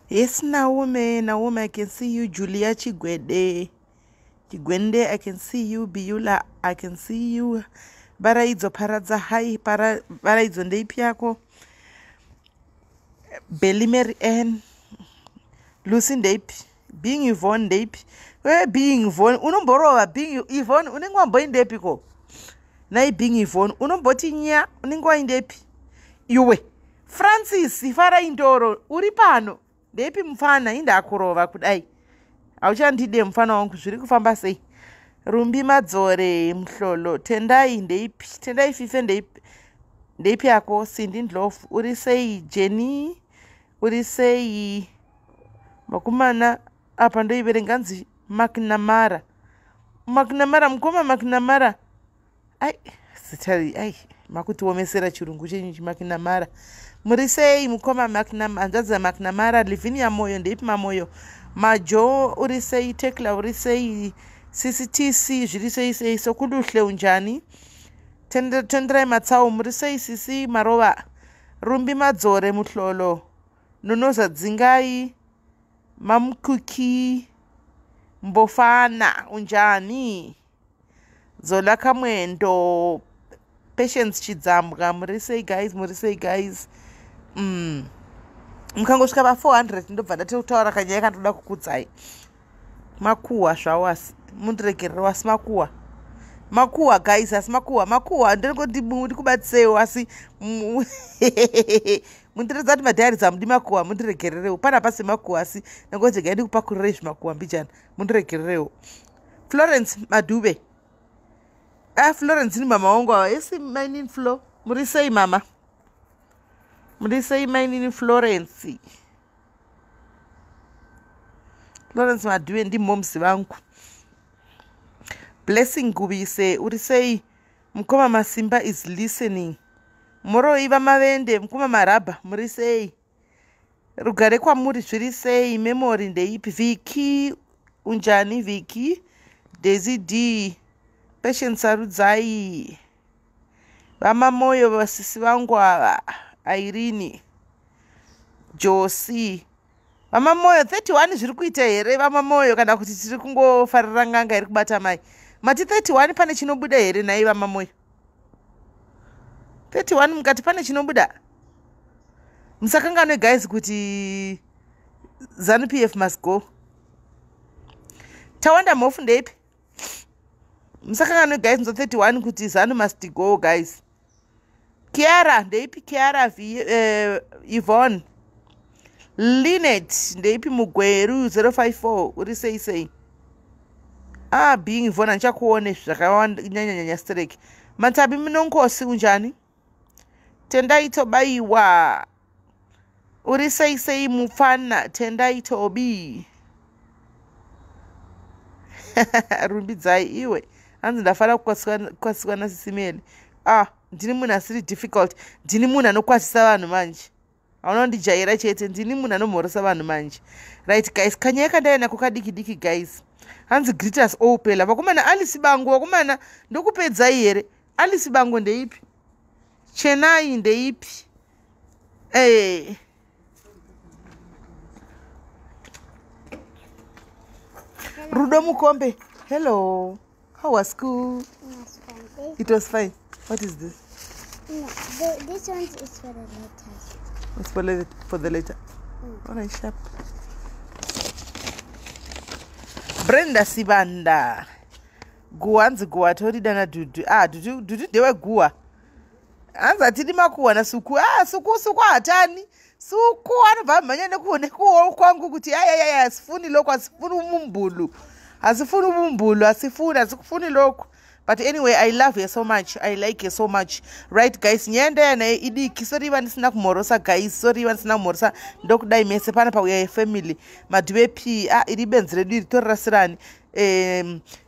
Yes, Naome, Naome, I can see you. Julia Chigwede. Chigwende, I can see you. Biyula, I can see you. Varaidzo Paradza, hi. Varaidzo ndeipi yako? Belly Mary Ann. Lucy ndeipi? Being Yvonne ndeipi? We Being Yvonne, unomborova Being Yvonne, unenge wamboindepi ko? Nai Being Yvonne, unomboti nya, unenge waindepi? Iwe, Francis, Farai Ndoro, uri pano? Ndeipi mufana, indakurova kudai. Hauchandide mufana wangu, zviri kufamba sei? Rumbi Madzore, Mhlolo, Tendai ndeipi? Tendai Fife ndeipi? Ndeipi yako? Cindy Ndlovu, uri sei? Jenny, uri sei? Vakomana, apa ndoiverenga nzi McNamara. McNamara, mukoma McNamara. Ai, zita ai, makutiomesera chirungu chenyu chiMcNamara. Muri sei mukoma McNamara, hanzvadzi yaMcNamara, Livinia Moyo, ndeipi mamoyo? Majo, uri sei? Tekla, uri sei? CCTC, zviri sei sei? Sokuluhle, unjani? Tonderai Matsau, muri sei sisi Marova? Rumbi Madzore, Muhlolo. Nonoza Dzingai, Mamkuki, Mbofana, unjani? Zola Kamwendo, Patience Chidzambwa, muri sei guys, muri sei guys? Mukangosvika pa 400 ndobva ndatotaura kanyaya kandoda kukudzai. Makuhwa zvawo asi mundiregererewo, asi makuhwa. Makuhwa guys, asi makuhwa, makuhwa ndikubatsireiwo asi mundiredza kuti madiaries amudi makuhwa, mundiregererewo. Pana pasi makuhwa asi ndangoti regai ndikupakurirei zvimakuhwa mbijana, mundiregererewo. Florence Madube. Ah, Florence ni mama wangu ava. Esi mainini Flo, muri sei mama? Muri sei mainini Florence? Florence Madube ndi moms vangu. Blessing Gubise, uri sei? Mukoma Masimba is listening. Moroi vaMavende, mukoma Marabha, muri sei? Rugare kwamuri, zviri sei? Memory ndeipi? Viki, unjani Viki? Daisy D, Patience Sarudzai. Vamamoyo vasisi vangu ava, Irene, Josie. Vamamoyo 31 zviri kuita here vamamoyo, kana kuti tiri kungofarira nganga iri kubata mai? Mati 31 pane chinobuda here nhai vamamoyo? 31 mukati pane chinobuda? Musakanganwe guys kuti ZANU PF must go. Tawanda Mhofu ndeipi? Musakanganwe guys nzo 31 kuti ZANU must go guys. Kiara ndeipi? Kiara Yvonne. Linet ndeipi? Mugweru 054 uri sei sei? Ah, Being Yvonne handichakuone zvakawanda nyanya sterek. Matabi Munonkosi unjani? Tendai Tobaiwa uri sei sei mupfana? Tendai Tobi. Rumbidzai iwe, hanzi ndafara kukwasiswa nasisimeli. Ah, ndini munhu asiri difficult, ndini munhu anokwasisa vanhu manje. Hauna kundijaira chete, ndini munhu anomhorosa vanhu manje. Right guys, kanyaya kandaya nako kadiki diki guys. Hanzi greet us all pela. Vakomana Alice Bango, vakomana ndokupedzai here? Alice Bango ndeipi? Chenai ndeipi? Eh. Rudo Mukombe, hello. How was school? It was fine. What is this? No, this one is for the letters. It's for the letter. All right, sharp. Brenda Sibanda. Guwa, hanzi guwa toridana Dudu. Ah, Dudu, Dudu ndewe guwa. Hanzi hatidi makuhwa nasuku. Ah, suku, suku hatani. Suku anobva amhanya nekuwo kwangu kuti ayayaya asifuni lokhu, asifuni umumbulu. Asifuni umumbulu, asifuni, asikufuni lokhu. But anyway, I love her so much. I like her so much. Right guys, nyaya ndaya naye idiki. Sorry vandisina kumhorosa guys. Sorry vandisina kumhorosa. Ndokudai mese pana pauya yefamily. Madhuve P. Ah, iri benzi redu iri torarasirani.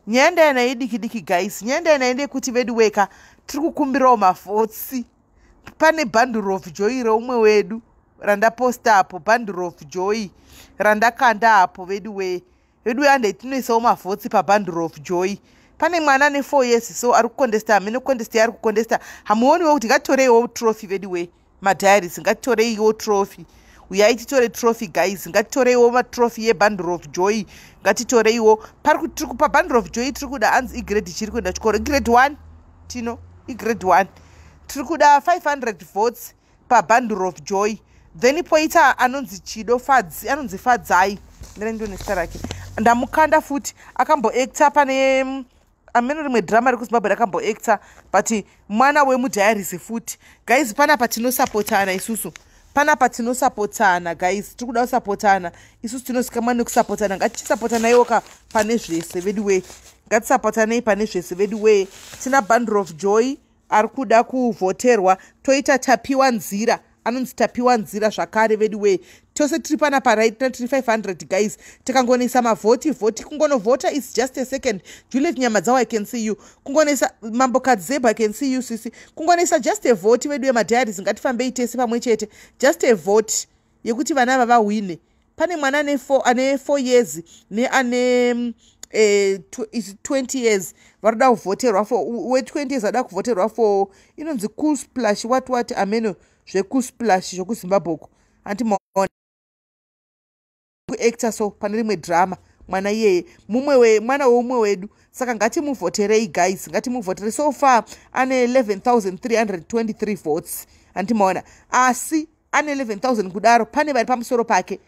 Nyaya ndaya naye idiki diki guys. Nyaya ndaya naye ndeyekuti vedu weka tiri kukumbirawo mafotsi. Pane bundle of joy reumwe wedu randaposta apo, bundle of joy randakanda apo vedu we. Vedu ande tinoisawo mavhotsi pabundle of joy. Pane mwana ane 4 years so ari kucontesta, hamene contest yaari kucontesta. Hamuoniwo kuti ngatitoreiwo trophy vedu we madiaries, ngatitoreiwo trophy. Uyai titore trophy, guys. Ngatitoreiwo matrophy yebundle of joy. Ngatitoreiwo. Pari tiri kupa bundle of joy, tiri kuda, anzi igrade chiri kuenda chikoro, igrade 1. Tino igrade 1. Tiri kuda 500 votes pabundle of joy. Then poita anonzi Chido Fadzi, anonzi Fadzai. Ndira ndone zita rake, ndamukanda futi. Akamboacta pane amene rimwe drama rekuZimbabwe rakamboacta, but mwana wemudiaries futi. Guys, panapa tinosapotana isusu. Panapa tinosapotana, guys. Tiri kuda kusapotana isusu, tinozikamwa nekusapotana. Ngatichisapotanaiwo ka pane zvese, vedu wee. Ngatisapotanei pane zvese, vedu wee. Tina bundle of joy ari kuda kuvhoterwa, toita Tapiwa Nzira, anonzi Tapiwa Nzira zvakare. Vedu wee, tose tiri panapa right, tiri 500, guys. Tikangonesa mavhoti vhoti, kungonovhota is just a second. Juliet Nyamadzawo, I can see you. Kungonesa Mambokadzi Zeb, I can see you, sisi. Kungonesa just a vote, vedu wemadiaries. Ngatifambei tese pamwe chete. Just a vote yekuti vana ava vahwine. Pane mwana ane 4 years neane 20 years vari kuda kuvhoterwa. For we20 years ada kuvhoterwa for inonzi Cool Splash, what what, ameno zvecool splash zvokuZimbabwe uko. Handimaona kuacta so pane rimwe drama mwana iyeye, mumwe mwana weumwe wedu. Saka ngatimuvhoterei, guys, ngatimuvhoterei. So far ane 11,323 votes, handimaona? Asi ane 11,000 kudaro, pane vari pamusoro pake,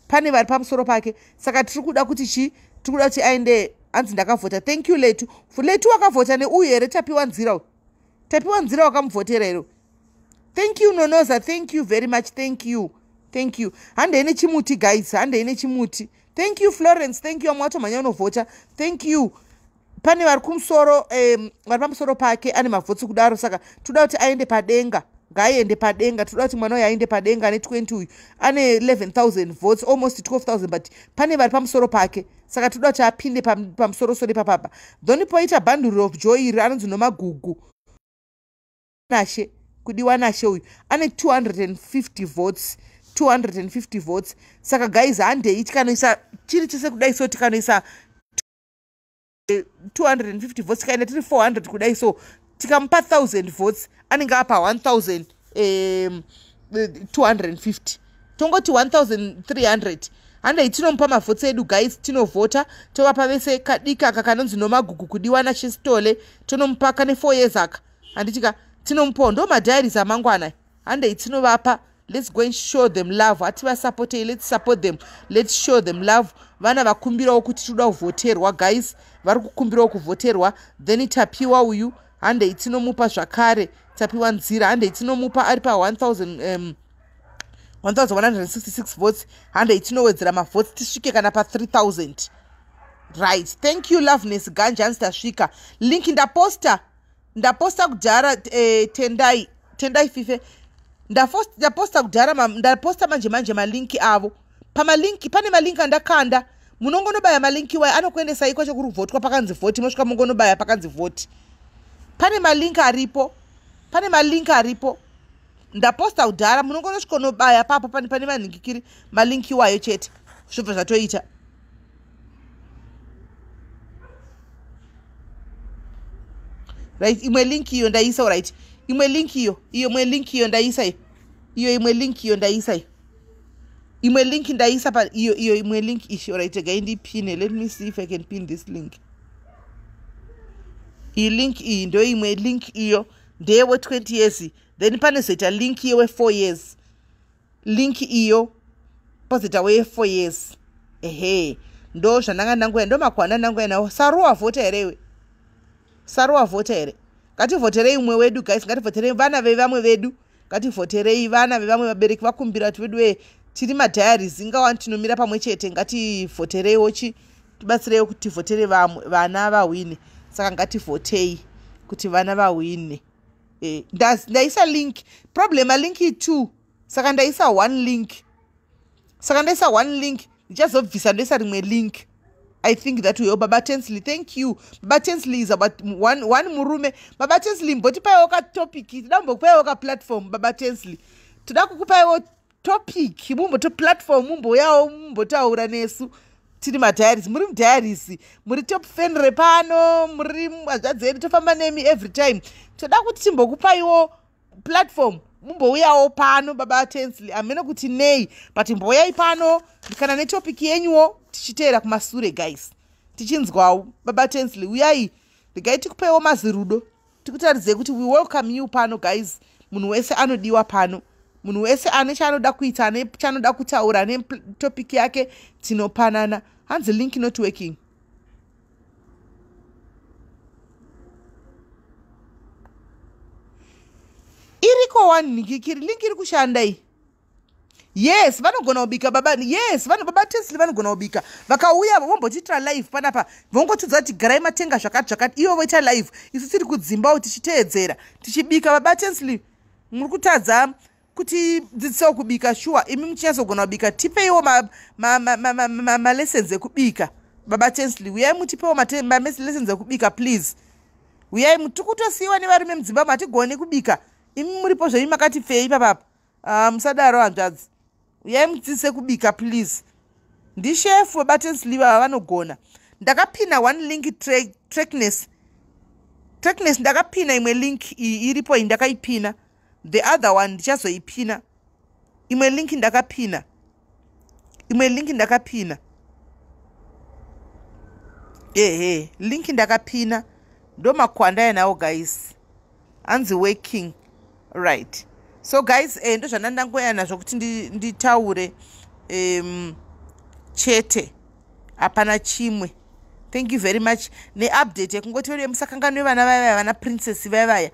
pane vari pamusoro pake. Saka tiri kuda kuti chi, tiri kuda kuti aende. Hanzi ndakavhota. Thank you, Letu. Letu wakavhota neuyu here? Tapiwa Nzira, Tapiwa Nzira wakamuvhotera here? Thank you, Nonoza. Thank you very much. Thank you, thank you. Handei nechimuti, guys, handei nechimuti. Thank you, Florence. Thank you. Amwe watomhanya unovhota. Thank you. Pane vari kumusoro, vari pamusoro pake, ane mavhotsi kudaro. Saka toda kuti aende padenga. Ngaaende padenga. Toda kuti mwana uyu aende padenga. Ane 20 uyu ane 11,000 votes, almost 12,000, but pane vari pamusoro pake. Saka toda kuti apinde pamusorosoro ipapapa. Then poita bundle of joy iri, anonzi Nomagugu Nashe, Kudiwa Nashe. Uyu ane 250 votes, 250 votes. Saka guys, handei tikanoisa chiri chese kudai so, tikanoisa 250 votes, tikaenda tiri 400 kudai so, tikamupa 1000 votes, anenge apa 1000 250, tongoti 1300. Handei tinomupa mavhotsi edu, guys. Tinovhota, tovapa vese. Kadika aka kanonzi Nomagugu Kudiwa naChistole, tonomupa. Kane 4 years aka, handitika? Tinomupawo. Ndo madiaries amangwana. Handei tinovapa. Let's go and show them love. Hativasapotei. Let's support them, let's show them love. Vana vakumbirawo kuti toda kuvhoterwa, guys. Vari kukumbirawo kuvhoterwa. Then Tapiwa uyu, handei tinomupa zvakare. Tapiwa Nzira, handei tinomupa. Ari pa1000 1166 votes. Handei tinowedzera mavotes tisvike kana pa3000. Right, thank you, Loveness Ganja. Hanzi tasvika. Link ndaposta, ndaposta kudhara. Tendai, Tendai Fife, ndaposta kudhara, ndaposta manje manje malinki avo. Pamalinki, pane malinki andakanda. Munongonobaya malinki wai, anokuendesai kwacho kuri kuvhotwa. Pakanzi vote, mosvika mungonobaya pakanzi vote. Pane malinki aripo, pane malinki aripo. Ndaposta kudhara. Munongonosvikonobaya papo pane manhingikiri, malinki iwayo chete, zvobva zvatoita. Right, imwe link iyo ndaisa. Right, imwe link iyo, iyo imwe link iyo ndaisa iyo, iyo imwe link iyo ndaisa iyo, imwe link ndaisa pa iyo, iyo imwe link ishi. Right, regai ndipine. Let me see if I can pin this link. Iyi link iyi ndo imwe link iyo, ndeyewe 20 years. Then panezoita link yewe 4 years, link iyo pozoita we4 years. Ehe, ndo zvandanga ndangoya, ndo makwana ndangoya nawo. Saruwa vhota here iwe? Saruwa vhota here? Ngativhoterei umwe wedu, guys. Ngativhoterei vana vevamwe vedu. Ngativhoterei vana vevamwe. Vabereki vakumbira kuti vedu wee, tiri madiaries, ingawani tinomira pamwe chete. Ngativhotereiwo chi, tibatsireiwo kuti tivhotere vamwe vana vahwine. Saka ngativhotei kuti vana vahwine. Ndaisa link. Problem, alink 2. Saka ndaisa one link, saka ndaisa one link, ndichazobvisa ndoisa rimwe link. I think that way. Baba Tensley, thank you. Baba Tensley is about one, one murume. Baba Tensley, mbotipaiwo katopic. Toda kumbokupaiwo kaplatform, Baba Tensley. Toda kukupaiwo topic, mumboto platform, mumbouyawo mumbotaura nesu tiri madiaries. Muri mudiaries, muri top fan repano, muri hanzvadzi yedu, tofamba nemi every time. Toda kuti timbokupaiwo platform. Mumbouyawo pano baba Tensley, hamene kuti nei, but mbouyai pano kana netopic yenyuwo, tichiteera kumasure guys, tichinzwawo. Baba Tensley, uyai, regai tikupeiwo mazirudo, tikutaridzei kuti we welcome you pano guys. Munhu wese anodiwa pano, munhu wese ane chaanoda kuita, ane chaanoda kutaura, ane topic yake, tinopanana. Hanzi link not working. Iriko one nikikiri, link iri kushanda iyi. Yes, vanogona kubika baba. Yes, vanhu baba Tesli vanogona kubika. Vakauya vombotiitira live panapa, vongotudza kuti garai matenga zvakati zvakati, ivo voita live, isu tiri kudzimbawo tichiteedzera tichibika. Baba Tesli, muri kutadza kutidzidzisawo kubika shuwa, imi muchinyatsogona kubika. Tipeiwo malessons ekubika. Baba Tesli, uyai mutipewo malessons ekubika please. Uyai, tiri kutosiyiwa nevarume mudzimba, hatigoni kubika. Imi muripo zvenyu, makati pfei papapa. Ah, musadaro hanzvadzi, uyai mudzidzise kubika please. Ndichef baba Tensley vava, vanogona. Ndakapina one link, trackness, trackness. Ndakapina imwe link iyi iripo iyi, ndakaipina. The other one ndichazoipina. Imwe link ndakapina, imwe link ndakapina. Ehe, link ndakapina. Ndo makwanda nawo guys. Hanzi working, right. So guys, ndo zvandandangoya nazvo kuti nditaure chete, hapana chimwe. Thank you very much neupdate yekungoti vedu musakanganwe vana vaya, vana Princess vaya vaya.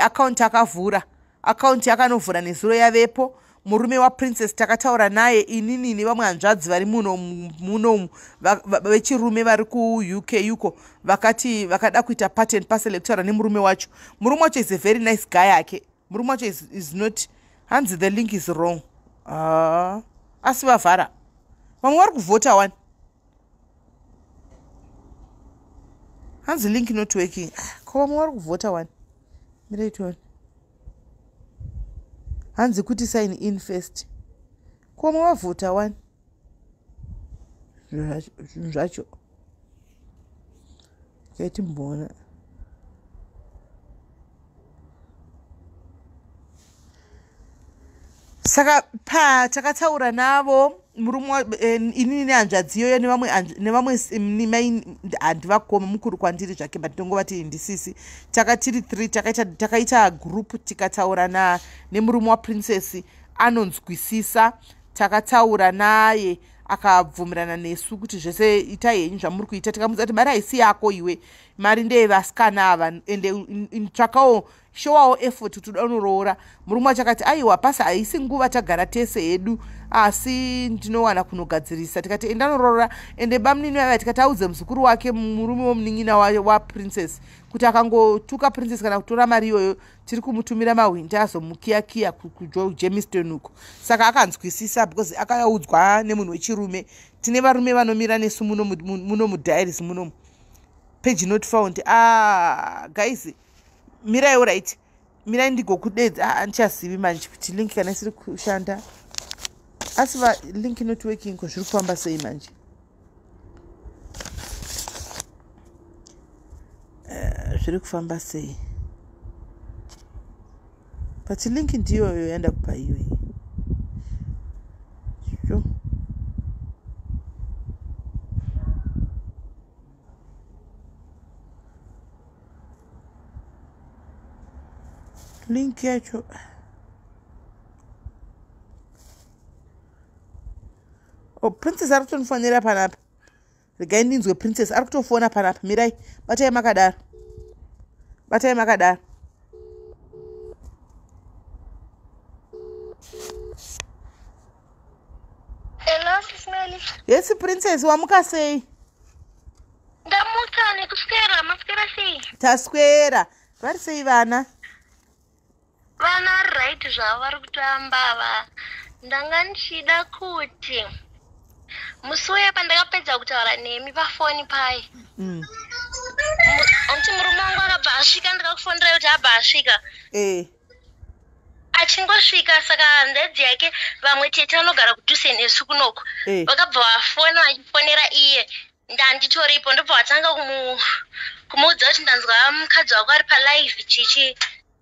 Akaunti akavhura, akaunti akanovhura nezuro, yavepo. Murume waPrincess takataura naye, inini nevamwe hanzvadzi vari muno munomu vechirume vari kuUK uko, vakati vakada kuita part and parcel yekutaura nemurume wacho. Murume wacho is a very nice guy ake. Murume wacho is not. Hanzi the link is wrong. Asi vavhara, vamwe vari kuvhota one. Hanzi link not working. Ah, ko vamwe vari kuvhota one. Mirai, hanzi kuti sign in first. Ko vamwe vavhota one. Zvinhu zvacho kaitimboona. Saka patakataura navo murume, inini nehanzvadzi iyoyo nevamwe mai, handivakoma, mukuru kwandiri zvake, but ndongovati ndisisi. Takatiri three, takaita group, tikataura nemurume waPrincess. Anonzwisisa. Takataura naye, akabvumirana nesu kuti zvese itai henyu zvamuri kuita. Tikamudza kuti mari haisi yako iwe, mari ndeyevasikana ava, ende tsvakawo, showawo effort kuti uda unoroora. Murume wacho akati aiwa, pasi haisi nguva, tagara tese hedu, asi ndinowana kunogadzirisa. Tikati enda noroora. Ende bamunini vaiva, tikati audze muzukuru wake, murume womunin'ina waPrincess, kuti akangotuka Princess kana kutora mari iyoyo, tiri kumutumira mahwindi azomukiyakiya kuGermiston uko. Saka akanzwisisa because akaudzwa nemunhu wechirume. Tine varume vanomira nesu muno mudiaries munomu. Page not found. Ah guys, mirai, right, mirai ndigokudedza. Ah, handichazivi manje kuti link kana isiri kushanda, asi va link not working, ko zviri kufamba sei manje? Zviri kufamba sei? But link ndiyoyo yandakupa iyoyi. Sho, link yacho. Oh, Princess ari kutonifonera panapa. Regai ndinzwe. Princess ari kutofona panapa. Mirai, batai makadaro, batai makadaro. Hello, Sis Melly. Yes Princess, wamuka sei? Ndamuka nekuswera, maswera sei? Taswera. Vari sei vana? Vana right zvavo, vari kutamba va. Ndanga ndichida kuti musi uye pandakapedza kutaura nemi pafoni pai, anti murume wangu akabva asvika, ndikakufonerai kuti abva asvika. Achingosvika, saka hanzvadzi yake, vamwe tete vanogara kudhuze nesu kunoku, vakabva vafona vachifonera iye, ndanditoripo, ndobva vatanga kumuudza kuti ndanzwa mukadzi wako ari palive chichi.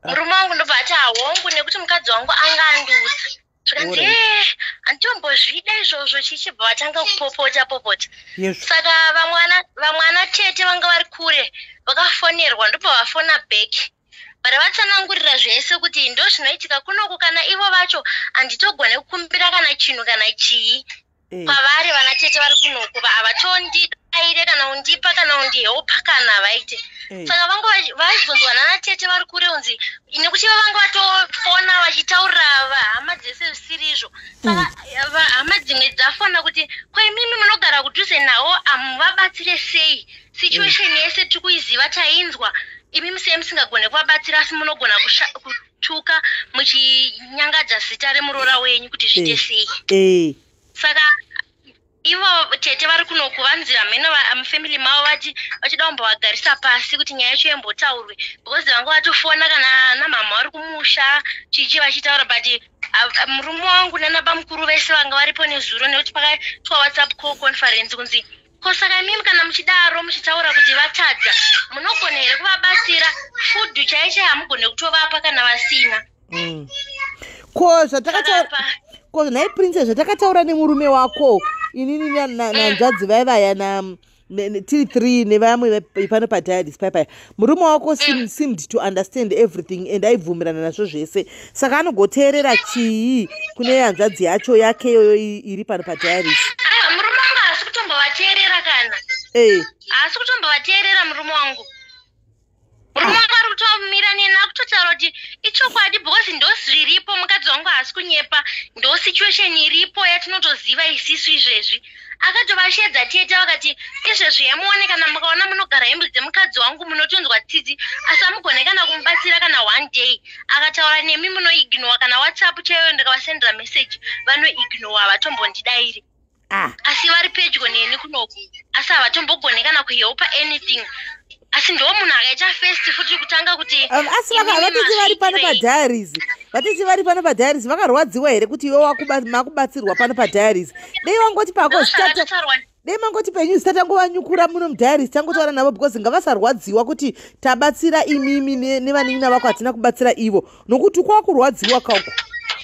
Murume wangu ndobva Ndobva ati hawongu, nekuti mukadzi wangu anga andiudza. Zvikanzi, "Eh, handitombozvida izvozvo." Chichibva vatanga kupopota popota. Saka vamwe ana tete vanga vari kure vakafonerwa, ndobva vafona back, vari vatsanangurira zvese kuti ndo zvinoitika kunoku, kana ivo vacho handitogone kukumbira kana chinhu kana chii kwavari. Vana tete vari kunoku havatondidaire kana kundipa kana kundihelpa kana havaite. Saka vanga vaibvunzwa nana tete vari kure unzi nekuti ivo vanga vatofona vachitaurira hama dzese zvisiri izvo. Saka hama dzimwe dzafona kuti, "Ko imimi munogara kudhuze navo, hamuvabatsire sei? Situation yese tiri kuiziva, tainzwa. Imi musei musingagone kuvabatsira, asi munogona kutuka muchinyangadza zita remuroora wenyu kuti zviite sei?" Saka ivo tete vari kunoku vanzi hameno mufamily mavo vati vachida kumbovagarisa pasi kuti nyaya yacho imbotaurwe, because vanga vatofona kana namama vari kumusha chichi vachitaura. But murume wangu nanabamukuru vese vanga varipo nezuro, nekuti pakaitwa WhatsApp call conference kunzi, "Ko saka imimi kana muchidaro muchitaura kuti vatadza, munogona here kuvabatsira? Food chaiyo chaiyo hamugone kutovapa kana vasina." Ko zvatakataura, ko nhai Princess, zvatakataura nemurume wako, inini nanzvadzi vai vaya tiri three nevamwe pano padiaries paipaya, murume wako seemed to understand everything and aibvumirana nazvo zvese. Saka anogoteerera chii kune hanzvadzi yacho yake iyoyo iri pano padiaries? Aiwa, murume wangu haasi kutombovateerera kana. Haasi kutombovateerera murume wangu. Murume wangu ari kutomira neni, akutotaura kuti ichokwadi, because ndo zviripo, mukadzi wangu haasi kunyepa, ndo situation iripo yatinotoziva isisu izvezvi. Akatovashedza tete vakati, "Izvezvi yamuone, kana mukaona munogara hembe dzemukadzi wangu munotonzwa tsitsi, asi hamugone kana kumubatsira kana one day. Akataura nemi munoignora, kana WhatsApp chaiyo ndikavasendera message vanoignora, havatombondidairi." Asi vari pedyo neni kunoku, asi havatombogone kana kuhelpa anything. Asi ndo munhu akaita first futi kutanga kuti Asi imimi vatete vari pano mazviitirei? padiaries, vatete vari pano padiaries vakarwadziwa here kuti iwe makubatsirwa pano padiaries? Dei wangoti pako zita, Ndozvakatotaurwa. dei mangoti penyu zita, tangovanyukura muno mudiaries, tangotaura navo, because ngavasarwadziwa kuti tabatsira imimi nevanin'ina vako, hatina kubatsira ivo, nokuti kwakurwadziwa kauko.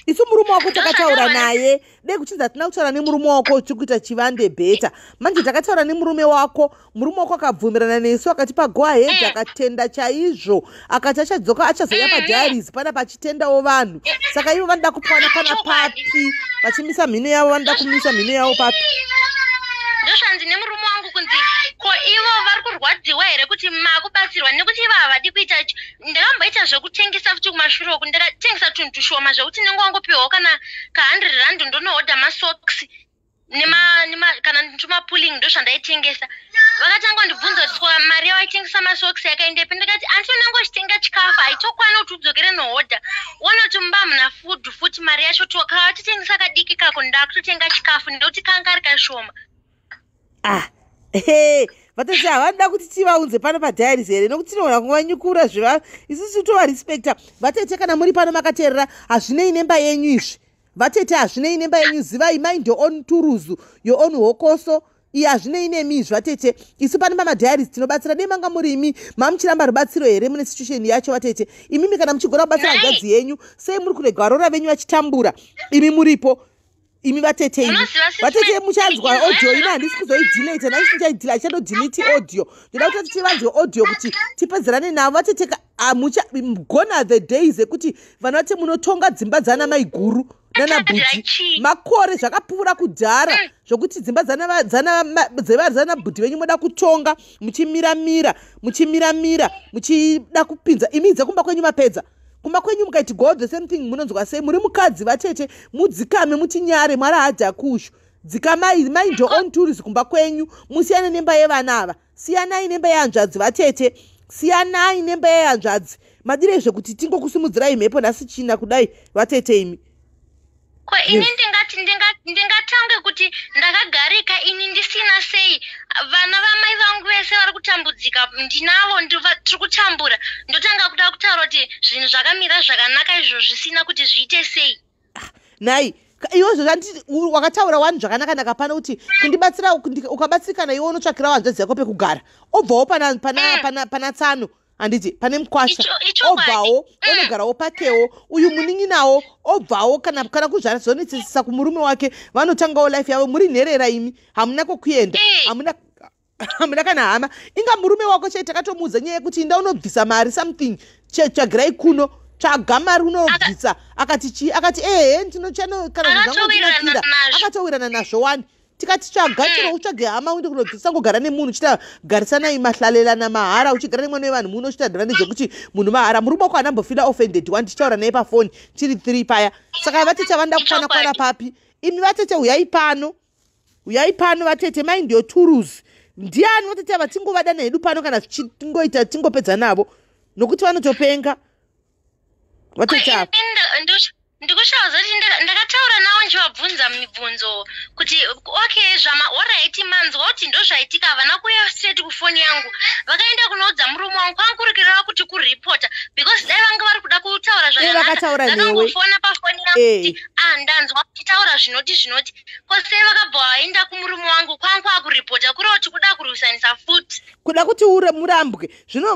Isu murume wako takataura naye, dei kuchinzi hatina kutaura nemurume wako, tiri kuita chivande better. Manje takataura nemurume wako, murume wako akabvumirana nesu, akatipa go ahead, akatenda chaizvo, akati achadzoka, achazouya padiaries pana pachitendawo vanhu. Saka ivo vanoda kupwana pana papi vachimisa mhino yavo? Vanoda kumisa mhino yavo papi? Ndozvanzi nemurume wangu kunzi, "Ko ivo vari kurwadziwa here kuti makubatsirwa?" Nekuti ivo havadi kuita ndakamboita zvekutengesa futi kumashure uku, ndakatengesa tunhu tushoma zvekuti nenge wangopiwawo kana ka100 rand, ndonohodha masocks kana tumapulling, ndo zvandaitengesa. Vakatanga kundibvunza kuti, "Swa mari yawaitengesa masocks yakaendepi?" Ndikati, "Anti unenge uchitenga chikafu, haitokwana kuti udzokere nohodha, uone kuti mumba hamuna food futi. Mari yacho kawatitengesa kadiki kako, ndakutotenga chikafu nekuti kanga kari kashoma." Ah, he, vatoti havanoda kuti tivaunze pano padiaries here? Nokuti tinogona kuvanyukura zviva isusu tovarespecta. Vatete, kana muri pano makateerera, hazvinei nemba yenyu izvi. Vatete, hazvinei nemba yenyu. Zivai, mind your own turuzu, your own hokoso. Iyi hazvinei nemi izvi, vatete. Isu pano pamadiaries tinobatsira. Dei manga muri imi, mamuchiramba rubatsiro here mune situation yacho? Vatete, imimi kana muchigona kubatsira Nhai. hanzvadzi yenyu, sei muri kurega varora venyu vachitambura imi muripo? Imi vatete, imi Unoziva sis vatete, muchanzwa audio ino, handisi kuzoidelete naisi, ndichaidhila, hachandodelete audio. Ndoda kuti tivanzwe audio kuti tipedzerane navo. Vatete, hamucha gone are the days ekuti vana vati munotonga dzimba dzana maiguru nanabhudhi. Chii? Makore zvakapfuura kudhara zvokuti dzimba dzana bhudhi venyu moda kutonga muchimiramira, muchimiramira, muchida kupinza imi dzekumba kwenyu. Mapedza kumba kwenyu, mukaiti go the same thing, munonzwa sei? Muri mukadzi, vatete, mudzikame, mutinyare. Mwari haadhakushu. Dzikamai, mind your own tours kumba kwenyu, musiyane nemba yevana ava. Siyanai nemba yehanzvadzi, vatete, siyanai nemba yehanzvadzi. Madire zvekuti tingokusimudzirai mhepo nhasi china kudai, vatete imi. Ko ini ndingati ndingatange kuti ndakagarika ini ndisina sei? Vana vamai vangu vese vari kutambudzika, ndinavo, tiri kutambura. Ndotanga kuda kutaura kuti zvinhu zvakamira zvakanaka izvo zvisina kuti zviite sei? Nhai, iwe, zvanditi wakataura wani zvakanaka-naka pano kuti kundibatsira, ukabatsirikana iwe, unotsvakirawo hanzvadzi yako pekugara, obvawo pana, pana, pana tsano. Handiti pane mukwasha obvawo onogarawo pakewo, uyu munin'inawo obvawo, kana kuzvara zvonetsesesa kumurume wake, vanotangawo life yavo. Muri nherera imi, hamuna kwokuenda, hamuna kana hama. Inga murume wako chai takatomuudza nyaya yekuti inda unobvisa mari, something, tsvagirai kuno, tsvaga mari unobvisa. Akati chii? Akati ehe, ndinochano kana zvangondinakira. Akatowirana nazvo wani. Tikati tsvaga chero utsvage hama uende kunobvisa, ngogara nemunhu uchita garisanai mahlalelana mahara, uchigara nemwana wevanhu muno uchita dhara zvekuti munhu mahara. Murume wako anambofila offended wani, tichitaura naye pafoni tiri 3 paya. Saka vatete vanoda kukwana kwana papi? Imi vatete, uyai pano, uyai pano vatete, mind your tools. Ndiani vatete ava? Tingovadana hedu pano kana zvichingoita, tingopedza navo, nokuti vanotopenga vatete ava. Ndikushaya kuti ndakataura navo ndichivabvunza mibvunzo kuti okay, zvama alright, manzwa kuti ndozvaitika. Havana kuuya straight kufoni yangu, vakaenda kunoudza murume wangu. Kwankurikirira kuti kuripota, because dai vanga vari kuda kutaura Vakataura newe. Vakangofona pafoni yangu kuti ah, ndanzwa kuchitaura zvinoti zvinoti. Kosei vakabva vaenda kumurume wangu, kwangu akuripota, kureva kuti kuda kurwisanisa futi. Kuda kuti ure murambwe zvino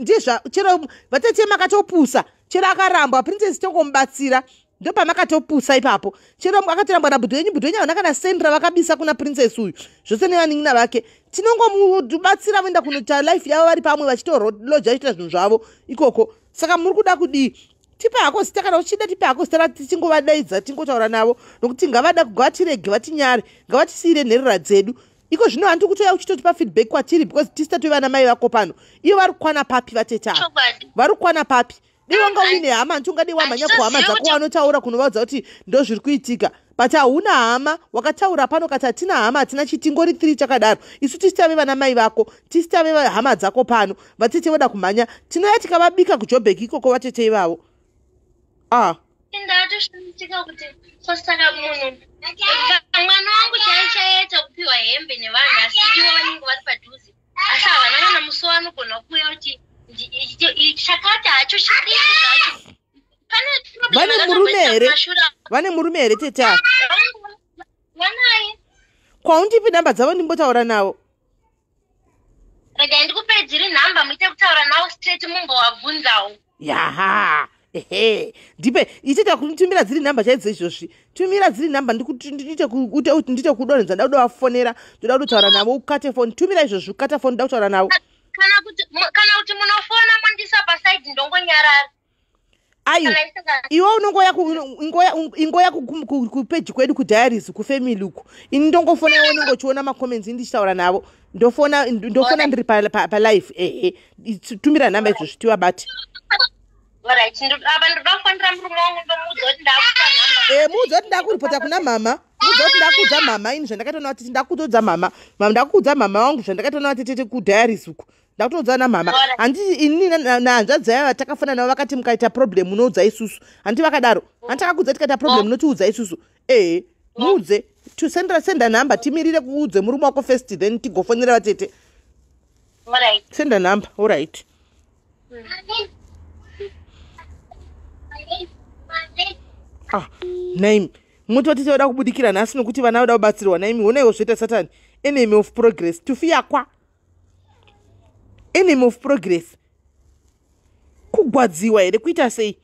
ndizva chero vatete makatopusa. Chero akarambwa Princess tongomubatsira, ndopamakatopusa ipapo. Chero akatorambwa nabhudhi wenyu, bhudhi wenyu havana kana sendi ravakabisa kuna Princess uyu, zvose nevanin'ina vake. Tinongomubatsira, voenda kunoita life yavo vari pamwe, vachitoloja, vachiita zvinhu zvavo ikoko. Saka muri kuda kudii? Tipe hako zita kana uchida, tipe hako zita tichingovadaidza, tingotaura navo, nokuti ngavada ngavatirege, vatinyare, ngavatisiyire nherera dzedu. Iko zvino handi kutoya uchitotipa feedback kwatiri, because tisi tatove vana mai vako pano. Ivo vari kukwana papi vatete ava? Vari kukwana papi? Dei wanga uine hama, hanti ungadei wamhanya kuhama Handitozivi dzako, wanotaura kunovaudza kuti ndo zviri kuitika. But hauna hama, wakataura pano kati hatina hama, hatina chitingori 3 chakadaro. Isu tisi tave vana mai vako, tisi tave hama dzako pano. Vatete voda kumhanya, tinouya tikavabika kuJobek ikoko vatete ivavo, ah. Ndatoshamisika kuti so saka munhu mwana wangu chai chaiita kupiwa hembe nevanhu, asi ivo vanenge vari padhuze, asi havana kana musi waanogona kuuya kuti chakati hacho chidiki zvacho. Pane problem Vane murume yakatomboitika here? kumashure. Vane murume here tete ava? Vanaye. Kwaundipi namba dzavo ndimbotaura navo. Regai ndikupedziri nhamba, muite kutaura navo straight, mumbovabvunzawo. Yaha, ehe, ndipe ichita kutumira dziri nhamba chaidzo izvozvi. Tumira dziri nhamba, ndite kudonhedza. Nda kuda vafonera, ndoda kutotaura navo. Ukate foni, tumira izvozvi, ukata foni, nda kutaura navo. Kana kuti munofona mondisa pasaidi, ndongonyarara. Aiwa. Kana isinga Iwe unongoya ingoya kupeji kwedu, kudiaries, kufamily uku. Ini ndongofona, iwe unenge uchiona macomments, ini ndichitaura navo. Ndofona ndiri palive. Ehe, tumira nhamba izvozvi tivabate. Alright, apa ndoda kufonera murume wangu, ndomuudza kuti ndakupa nhamba. E, muudza kuti ndakuripota kuna mama. Muudza kuti ndakuudza mama ini zvandakaita navatete. Ndakutoudza mama, mama, ndakuudza mama wangu zvandakaita navatete kudiaries uku. Ndakutoudza namama. Alright. Handiti ini nahanzvadzi yavo vatakafanana navo vakati mukaita problem munoudza isusu? Handiti vakadaro? Handiti takakuudza tikaita problem unotiudza isusu? Ehe, muudze tusendera, senda nhamba, timirire kuudze murume wako first, then tigofonera vatete. Alright. Senda nhamba, alright. Ah, naimi muti vatete vada kubudikira nhasi nokuti vana voda kubatsirwa. Naimi honaiwo zvoita Satani, enemy of progress, tufiyakwa, enemy of progress. Kugwadziwa here? Kuita sei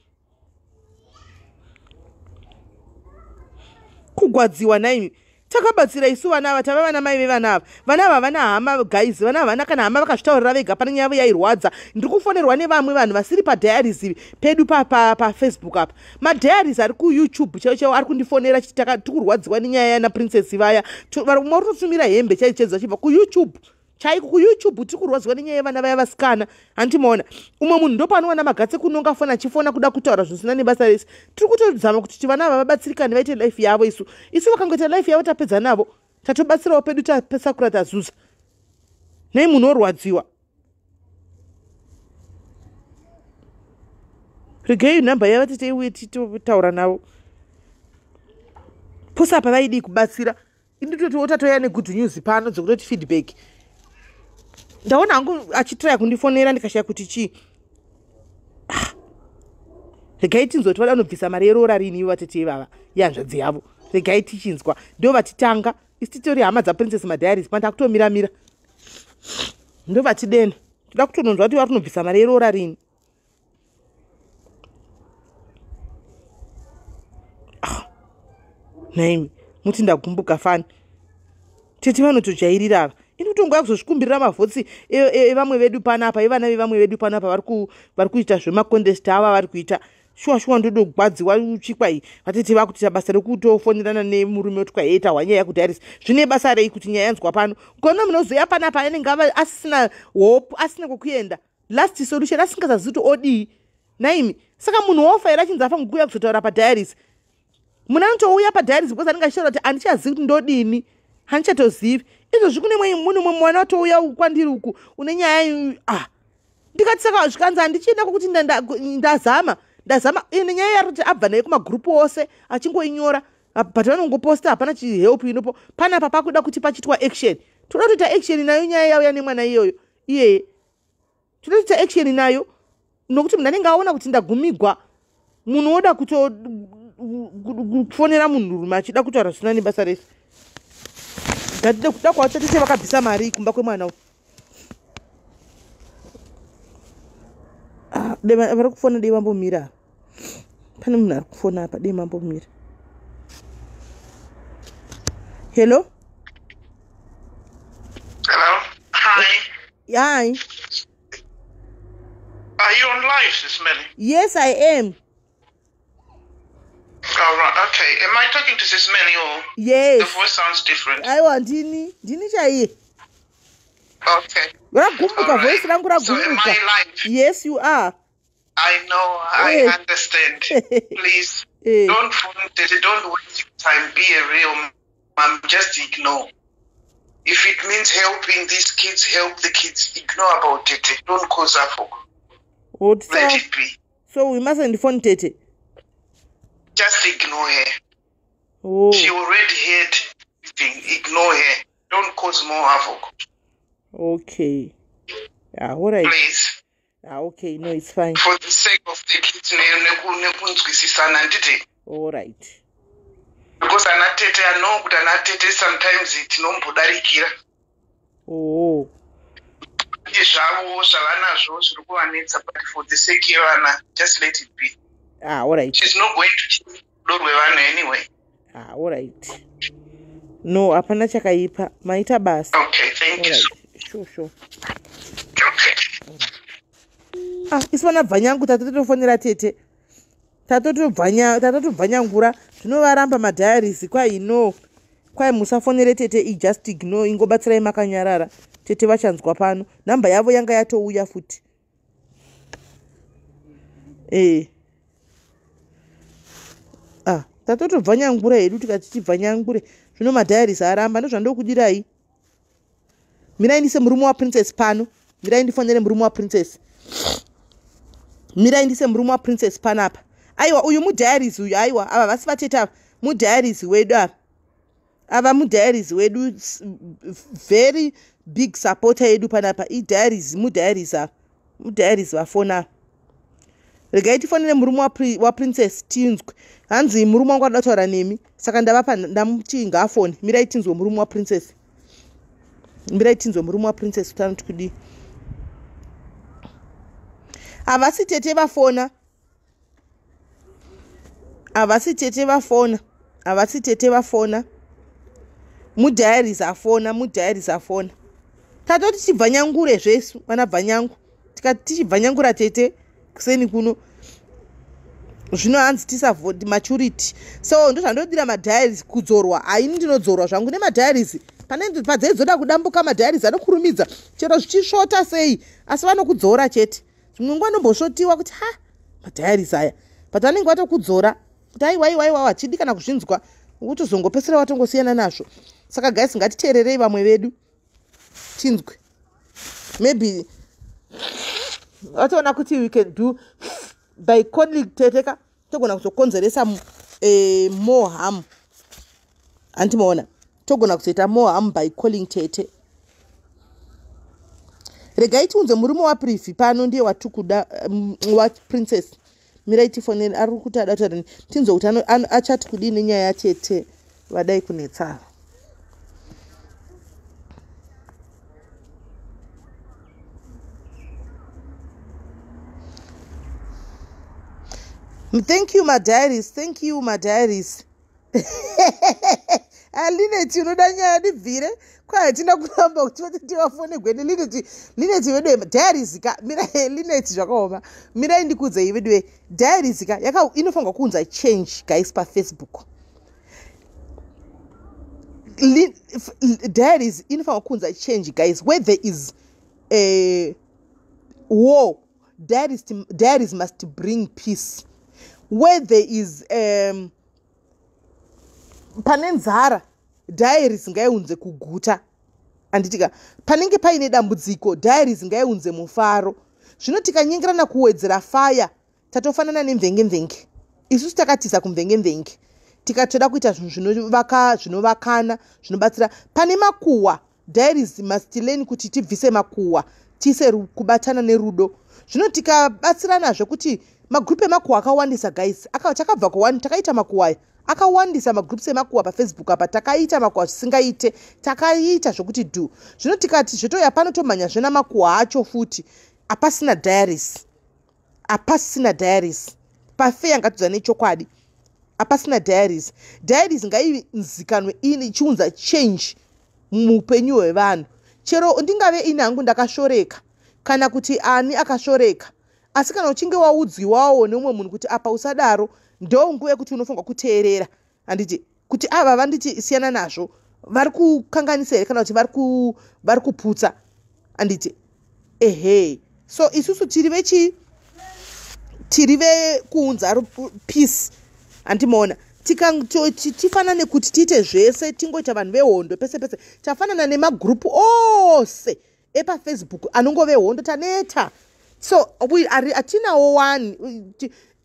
kugwadziwa naimi? Takabatsira isu vana ava, tava vana mai vevana ava. Vana ava havana hama, guys, vana havana kana hama. Vakazvitaurira vega pane nyaya yavo yairwadza. Ndiri kufonerwa nevamwe vanhu vasiri padiaries pedu paFacebook apa. Madiaries ari kuYouTube chaivo chaivo ari kundifonera chiti tikurwadziwa nenyaya yana Princess vaya. Vari kutotumira hembe chaidzo chaidzo vachibva kuYouTube chaiko, kuYouTube. Tiri kurwadziwa nenyaya yevana vaya vasikana. Handimaona umwe munhu ndopanowana magatsi ekunonga foni achifona kuda kutaura zvisina nebasa rese. Tiri kutozama kuti vana ava vabatsirikane, vaite life yavo. Isu vakangoita life yavo, tapedza navo, tatobatsirawo pedu, tapesakura, tazuza. Nei munhu orwadziwa? Regai nhamba yavatete iuye titotaura navo. Pose apa vaidii kubatsira? Inditotiwo tatoya negood news pano dzekutoti feedback. Ndaona hangu achitraya kundifonera, ndikashaya kuti chii. Ah. Regai tinzwa kuti vada kunobvisa mari yeroora rini ivo vatete ivava yehanzvadzi yavo. Regai tichinzwa, ndo vatitanga. Isi titori hama dzaPrincess Madiaries, pandakutomiramira, ndo vatidena. Toda kutononzwa kuti vari kunobvisa mari yeroora rini. Ah, Nhaimi, muti ndagumbuka fani. Tete vanotojairira ava. Ini kutongoya kuzozvikumbirira mavhotsi evamwe vedu panapa, evana vevamwe vedu panapa vari kuita zvemacontest ava vari kuita. Shuwa shuwa ndodogwadziwa uchikwa iyi. Vatete vakutoita basa rekutofonerana nemurume kuti kwaheita hwanyaya kudiaries. Zvine basa rei kuti nyaya yanzwa pano? Kona munozoya panapa anenge ava asisina hope, asina kwekuenda. Last solution asingazazivi kuti odii. Naimi, saka munhu wofa here achinzi afa ngukuya kuzotaura padiaries? Munhu anotouya padiaries because anenge achitaura kuti handichazivi kuti ndodini, handichatozivi. Izvozvi kune mwe munhu mumwe mwana watouya kwandiri uku une nyaya, ah, ndikati saka zvikanzi handichina kwokuti ndazama ndazama ine nyaya yari kuti abva naye kumagurupu ose achingoinyora, but vanongoposta, hapana chihelp inopo panapa. Pakuda kuti pachitwa action. Toda kutoita action nayo nyaya yauya nemwana iyoyo iyeye. Toda kutoita action nayo nokuti munhu anenge aona kuti ndagumigwa. Munhu woda kutofonera munhurume achida kutaura zvisina nebasa rese. Kuda kwavatete vakabvisa mari kumba kwemwana uyu. Ah, vari kufona, dei vambomira. Pane munhu ari kufona apa, dei mambomira. Hello? Hello. Hi. Hi. Are you on live, Sis Melly? Yes, I am. Oh, right. Okay. Am I talking to Sis Melly or Yes. the voice sounds different? Aiwa, ndini chaiye. Okay. Ragumbuka. All right. Voice rangu So am ragumbuka. I live? Yes, you are. I know. I understand. Please don't phone it. Don't waste your time. Be a real mom. Just ignore. If it means helping these kids, help the kids. Ignore about it. Don't cause havoc. What, Let so, it be. So we mustn't phone tete? Just ignore her. Oh. She already heard everything. Ignore her. Don't cause more havoc. Okay, yeah, all right. Please. Ah, okay, no, it's fine. For the sake of the kids nekunzwisisana, handiti? All right. Because ana tete ano kuti ana tete sometimes tinombodarikira. Oh. Kuti zvavo zvavanazvo zviri kuvanetsa, but for the sake yevana, just let it be. Ah, all right. She's not going to change rudo rwevanhu anyway. Ah, all right, no, hapana chakaipa. Maita basa. Okay, thank All you. right, sure. Okay. Ah, isi vana bvanyangu tatotofonera tete, tatotobvanyangura. Zvinovaramba madiaries. Kwai no, kwai musafonere tete, ijust ignore, ingobatsirai makanyarara. Tete vachanzwa pano. Nhamba yavo yanga yatouya futi. Ah, tatotobvanyangura hedu. Tikati tibvanyangure, zvino madiaries aramba. Ndozvandokudirai. Mirai ndise murume waPrincess pano. Mirai ndifonere murume waPrincess. Mirai ndise murume waPrincess panapa. Aiwa, uyu mudiaries uyu. Aiwa, ava vasi vatete ava, mudiaries wedu ava. Ava mudiaries wedu, very big supporter yedu panapa. Idiaries, mudiaries ava, mudiaries vafona ava. Regai tifonere murume waPrincess tinzwe. Hanzi murume wangu anoda kutaura nemi, saka ndavapa, ndamuti ngaafone. Mirai tinzwe murume waPrincess. Mirai tinzwe murume waPrincess kuti anoti kudii. Havasi tete vafona, havasi tete vafona, havasi tete vafona. Mudiaries afona, mudiaries afona. Tatoti tichibvanyangure zvesu vana bvanyangu, tikati tichibvanyangura tete kuseni kuno. Zvino hanzi tisavhoti maturity. So ndozvandodira madiaries kudzorwa. Haini, ndinodzorwa zvangu nemadiaries. Pane padzeidzoda kudambuka, madiaries anokurumidza. Chero zvichisvota sei, asi vanokudzora chete. Zvimwe nguva anombosvotiwa kuti ha, madiaries aya, but vanenge vatokudzora kuti aiwa, aiwa, aiwa, hachidi kana kuzvinzwa. Utozongopesera watongosiyana nazvo. Saka guys, ngatiteererei vamwe vedu tinzwe. Maybe vatoona kuti we can do by calling teteka, togona kuzokonzeresa more harm. Handimaona, togona kuzoita more harm by calling tete. Regai tiunze murume waPrivi pano, ndiye watikuda, waPrincess. Mirai tifoneri, ari kuti ada kutaura. Tinzwe kuti achati kudii nenyaya yatete vadai kunetsava. Thank you madiaries, thank you madiaries. Alineti unoda nyaya ndibvire kwai hatina kuramba kuti vatete vafonegwe nelineti. Lineti veduwe, diaries ka, mirai Lineti, zvakaoma. Mirai ndikudzei veduwe, diaries ka yaka inofanirwa kuunza change guys paFacebook. Diaries inofanirwa kuunza change guys. Where there is a war, diaries must bring peace. Where there is pane nzara, diaries ngaiunze kuguta, handitika? Panenge paine dambudziko, diaries ngaiunze mufaro. Zvino tikanyengerana kuwedzera faya, tatofanana nemvenge-mvenge. Isusu takatiza kumvenge-mvenge, tikatoda kuita zvinhu zvinovaka, zvinovakana, zvinobatsira. Pane makuhwa, diaries must learn kuti tibvise makuhwa, tiise kubatana nerudo. Zvino tikabatsiranazve kuti magrupu emakuhwa akawandisa guys, takabva kuone takaita makuhwa aya akawandisa, magroups emakuhwa paFacebook apa. Takaita makuhwa zvisingaite, takaita zvokuti dhu. Zvino tikati zvetoya pano, tomhanyazve namakuhwa acho futi. Hapasina diaries, hapasina diaries pafeya. Ngatiudza nechokwadi, hapasina diaries. Diaries ngainzikanwe ini ichiunza change muupenyu hwevanhu. Chero ndingave ini hangu ndakashoreka kana kuti ani akashoreka, asi kana uchinge waudziwawo neumwe munhu kuti apa usadaro, ndo nguva yekuti unofanirwa kuteerera, handiti? Kuti ava vanditi siyana nazvo, vari kukanganisa here kana kuti vari kuputsa, handiti? Ehe, so isusu tiri vechi tiri vekuunza peace, handimaona? Tifanane kuti tiite zvese, tingoita vanhu vehondo pese pese. Tafanana nemagrupu ose epaFacebook anongove hondo, taneta. So hatinawo one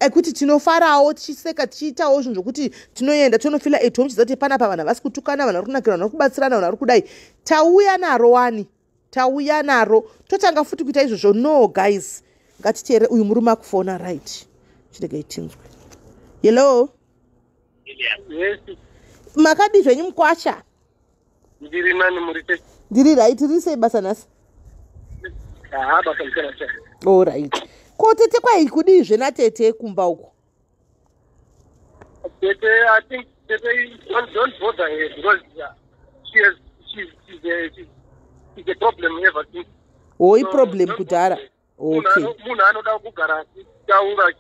ekuti tinofarawo, tichiseka, tichiitawo zvinhu zvokuti tinoenda tonofila at home, chiziva kuti panapa vanhu havasi kutukana, vanhu vari kunakira, vanhu vari kubatsirana, vanhu vari kudai. Tauya naro wani, tauya naro, totanga futi kuita izvozvo. No guys, ngatiteere. Uyu murume akufona, right? Chiregai tinzwe. Hello? Yes. Makadi zvenyu mukwasha? Ndiri nani, muri sei? Ndiri right. Riri sei basa nhasi? Haa, basa musana. Allright. Ko tete kwai kudii natete kumba uko? Tete, I think tete, don't bother her because she has she's a problem ever since. O, iproblem kudhara, okay. Munhu anoda kugara achitaura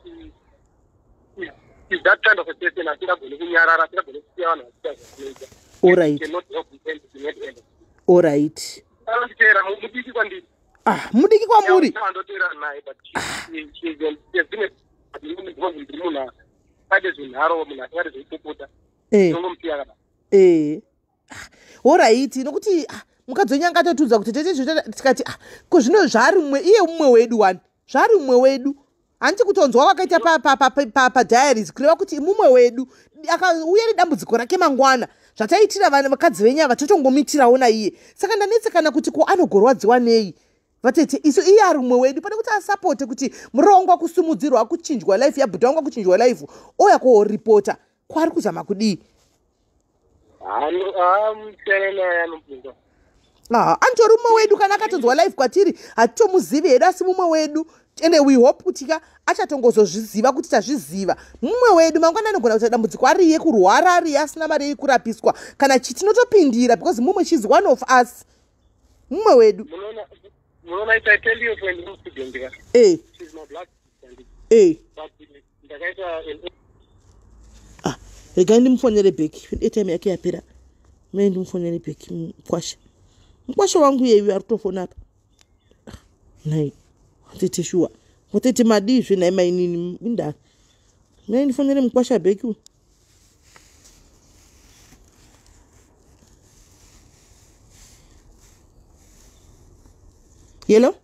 is that kind of a person asingagoni kunyarara, asingagoni kusiya vanhu vachiita zvavanoita. Allright, allright. Anonditeera, mudiki kwandiri. Ah, mudiki kwamuri? Andoteera naye, but ndiri munhu ade zvinharo, munhu asingade zvekupopota, ndongomusiya kada. Eh, alright, nokuti mukadzi wenyu angatotudza kuti tete, tikati ko zvino zvari mumwe, iye mumwe wedu wani, zvari mumwe wedu, handiti? Kutonzwa kwakaita padiaries kureva kuti mumwe wedu akauya nedambudziko rake mangwana, zvataitira vakadzi venyu ava totongomitirawo naiye. Saka ndanetsekana kuti ko anogorwadziwa nei vatete isu, iye ari mumwe wedu? Pane kuti asapote kuti murongwa kusumudzirwa, kuchinjwa life yabhuta wangu, kuchinjwa life, ouya kooripota kwaari kuzama kudii? Musiyana naye, anopunga. Ah, anditori mumwe wedu. Kana akatonzwa live kwatiri, hatitomuzivi hedu, asi mumwe wedu. Ende we hope kuti ka achatongozozviziva kuti tazviziva, mumwe wedu. Mangwana anogona kuita dambudziko, ariye kurwara, ariye asina mari yekurapiswa kana chi, tinotopindira because mumwe, she's one of us, mumwe wedu. Munoona, if I tell you for an incident ka, she's my blood sister, but ndakaita an Ah, regai ndimufonere back, airtime yake yapera. Mai, ndimufonere back mukwasha, mukwasha wangu iyeyu ari kutofona apa. Nai watete, shuwa watete, madizve nhai mainini? Inda mai, ndifonere mukwasha back uyu. Hello?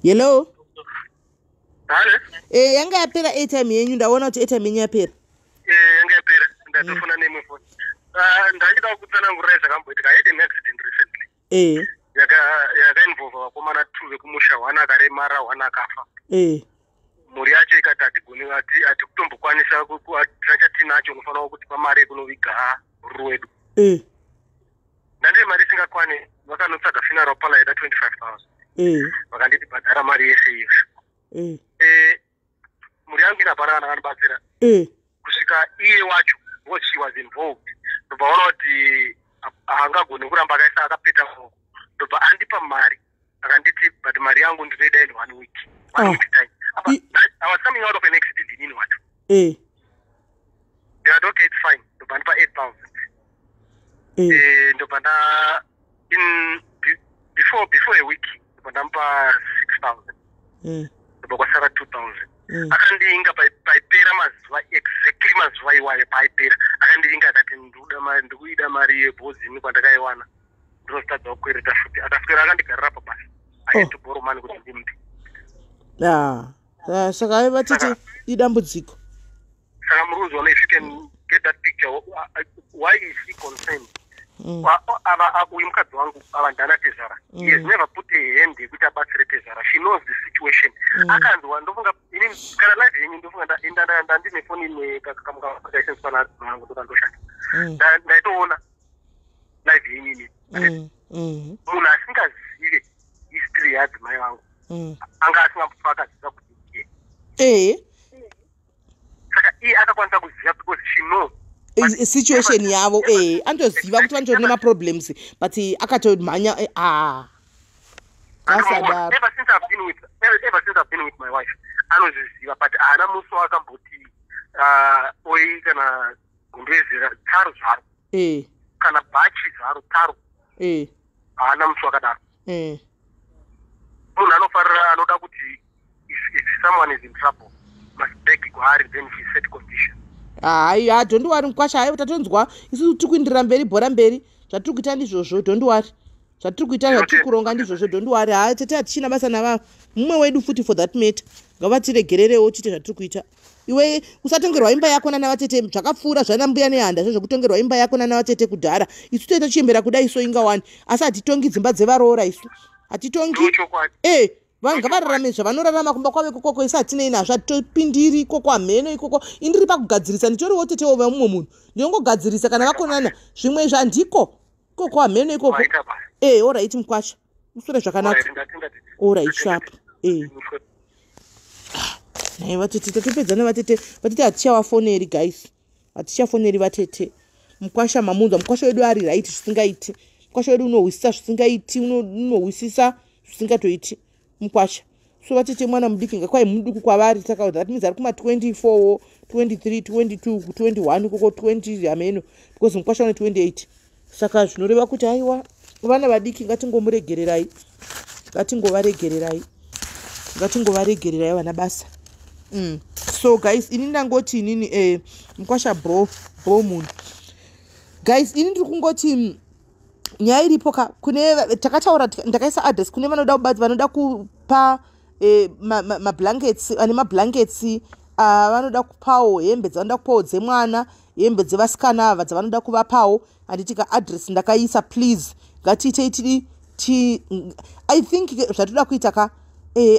Hello? Hale. E, yanga yapera airtime yenyu, ndaona kuti airtime yenyu yapera. Eh, yanga yapera, ndatofona neimwe foni. Ah, ndandida kutsanangurirai zvakamboitika. I had an accident recently yakainvolva vakomana two vekumusha, one akaremara, one akafa. Mhuri yacho ikati hatigoni, hatikutombokwanisa, hatina chatinacho, unofanira kutipa mari yekunoviga ruru wedu. Ndandine mari isingakwani, vakanotsvaga funeral parlour yaida 25 000. Vakanditi bhadhara mari yese iyo. Mhuri yangu ina hapana kana akanibatsira kusvika iye wacho, because she was involved. Ndobva aona kuti haangagoni kuramba akaisa akapeta maoko, ndobva andipa mari, akanditi, "But mari yangu ndinoida in one week, one week time." Apa I was coming out of an accident inini wacho. Ndikati, "Okay, it's fine." Ndobva andipa 8000. Ndobva nda in before a week ndobva ndamupa 6000. Ndobva kwasara 2000. Akandiinga paipera mazuva, exactly mazuva iwayo paaipera, akandiinga akati, "Ndikuda mari, ndikuida mari yebhozini kwandakaiwana, ndinozotadza kukwereta futi." Akaswera akandigarira pabasa. I had to borrow money kuti ndimupe. Ah. Saka aiva tete, idambudziko. Saka muri kuzoona, if you can get that picture, why is he concerned? Uyu mukadzi wangu ava ndana tezvara. He has never put a hand yekuti abatsire tezvara. She knows the situation. Akanzwa, ndofunga ini kana live yenyu, ndofunga ndandine foni ine kamukaisenziswa naadzimai angu, ndokandoshandisa. Ndaitoona live yenyu inini. Munhu asingazive history yeadzimai vangu anga asingambofa akaziva kuti ndiye. Saka iye akakwanisa kuziva because she knows. Situation yavo, anotoziva kuti vanotori nemaproblems, but akatomhanya, ah, ngasadaro. Ever since I've been with my wife, anozviziva, but haana musi waakamboti oi kana gumbezera taro zvaro, kana bhachi zvaro taro. Haana musi wakadaro. Munhu anofarira, anoda kuti if someone is in trouble, must beg kwaari, then she set condition. Hai, ha, don't worry mukwasha. Hai, tatonzwa isusu, tiri kuindirira mberi, bhora mberi. Zvatiri kuita ndizvozvo, don't worry. Zvatiri kuita, zvatiri kuronga ndizvozvo, don't worry. Ha, tete, hatichina basa nava mumwe wedu futi for that matter. Ngavatiregererewo, tiite zvatiri kuita. Iwe usatongerwa imba yako nana vatete. Zvakapfuura zvana mbuya nehanda zvezvekutongerwa imba yako nana vatete kudhara. Isu toita chiembera kudai so inga wani, asi hatitongi dzimba dzevaroora, isu hatitongi. Ndochokwadi. Vanhu ngavararame zvavanorarama kumba kwavo ikokoko. Isu hatinei nazvo, hatitopindiri ikoko, hamheno ikoko. Indiri pakugadzirisa, nditoriwo tetewo vemumwe munhu, ndinongogadzirisa kana vakonana. Zvimwe izvi handiko ikoko, hamheno ikoko. Maita basa. Alright mukwasha, usure zvakanaka. Alright, ndatenda. Alright, sharp. Nai vatete, tatopedza navatete. Vatete hatichavafoneri guys, hatichafoneri vatete. Mukwasha mamunzwa, mukwasha wedu ari right zvisingaiti. Mukwasha wedu unohwisisa zvisingaiti, unohwisisa zvisingatoiti mukwasha. So vatete mwana mudiki, ngakwai muduku kwavari, saka that means ari kuma24, 23, 22, 21 ikoko, 20, hameno, because mukwasha une 28. Saka zvinoreva kuti aiwa, vana vadiki, ngatingomuregererai, ngatingovaregererai, ngatingovaregererai vana basa. So guys, ini ndangoti inini mukwasha bro, bro munhu. Guys, ini ndiri kungoti nyaya iripo ka, kune takataura, ndakaisa address kune vanoda kubatsa, vanoda kupa mablankets, ane mablankets, vanoda kupawo hembe dzavanoda kupawo dzemwana, hembe dzevasikana ava dzavanoda kuvapawo, handiti ka? Address ndakaisa. Please, ngatiitei tidi ti. I think zvatoda kuita ka,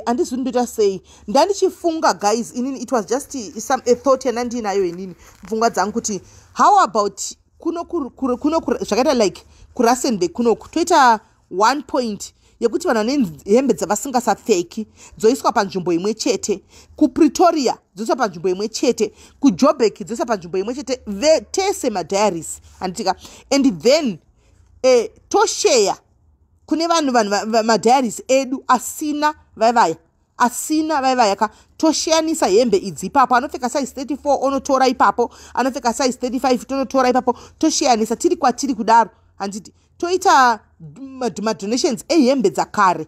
handizivi ndoita sei. Ndandichifunga guys, inini it was just some a thought yandandinayo inini pfungwa dzangu kuti how about kuno kuno zvakaita like kuRustenburg kunoku, toita one point yekuti vanhu vane hembe dzavasingasapfeki dzoiswa panzvimbo imwe chete, kuPretoria dzoiswa panzvimbo imwe chete, kuJobek dzoiswa panzvimbo imwe chete, tese madiaries, handitika? And then tosheya kune vanhu madiaries edu asina vaivaya, asina vaivaya ka, toshiyanisa hembe idzi ipapo. Anopfeka size 34 onotora ipapo, anopfeka size 35 tonotora ipapo, toshiyanisa tiri kwatiri kudaro, handiti? Toita madonations ehembe dzakare,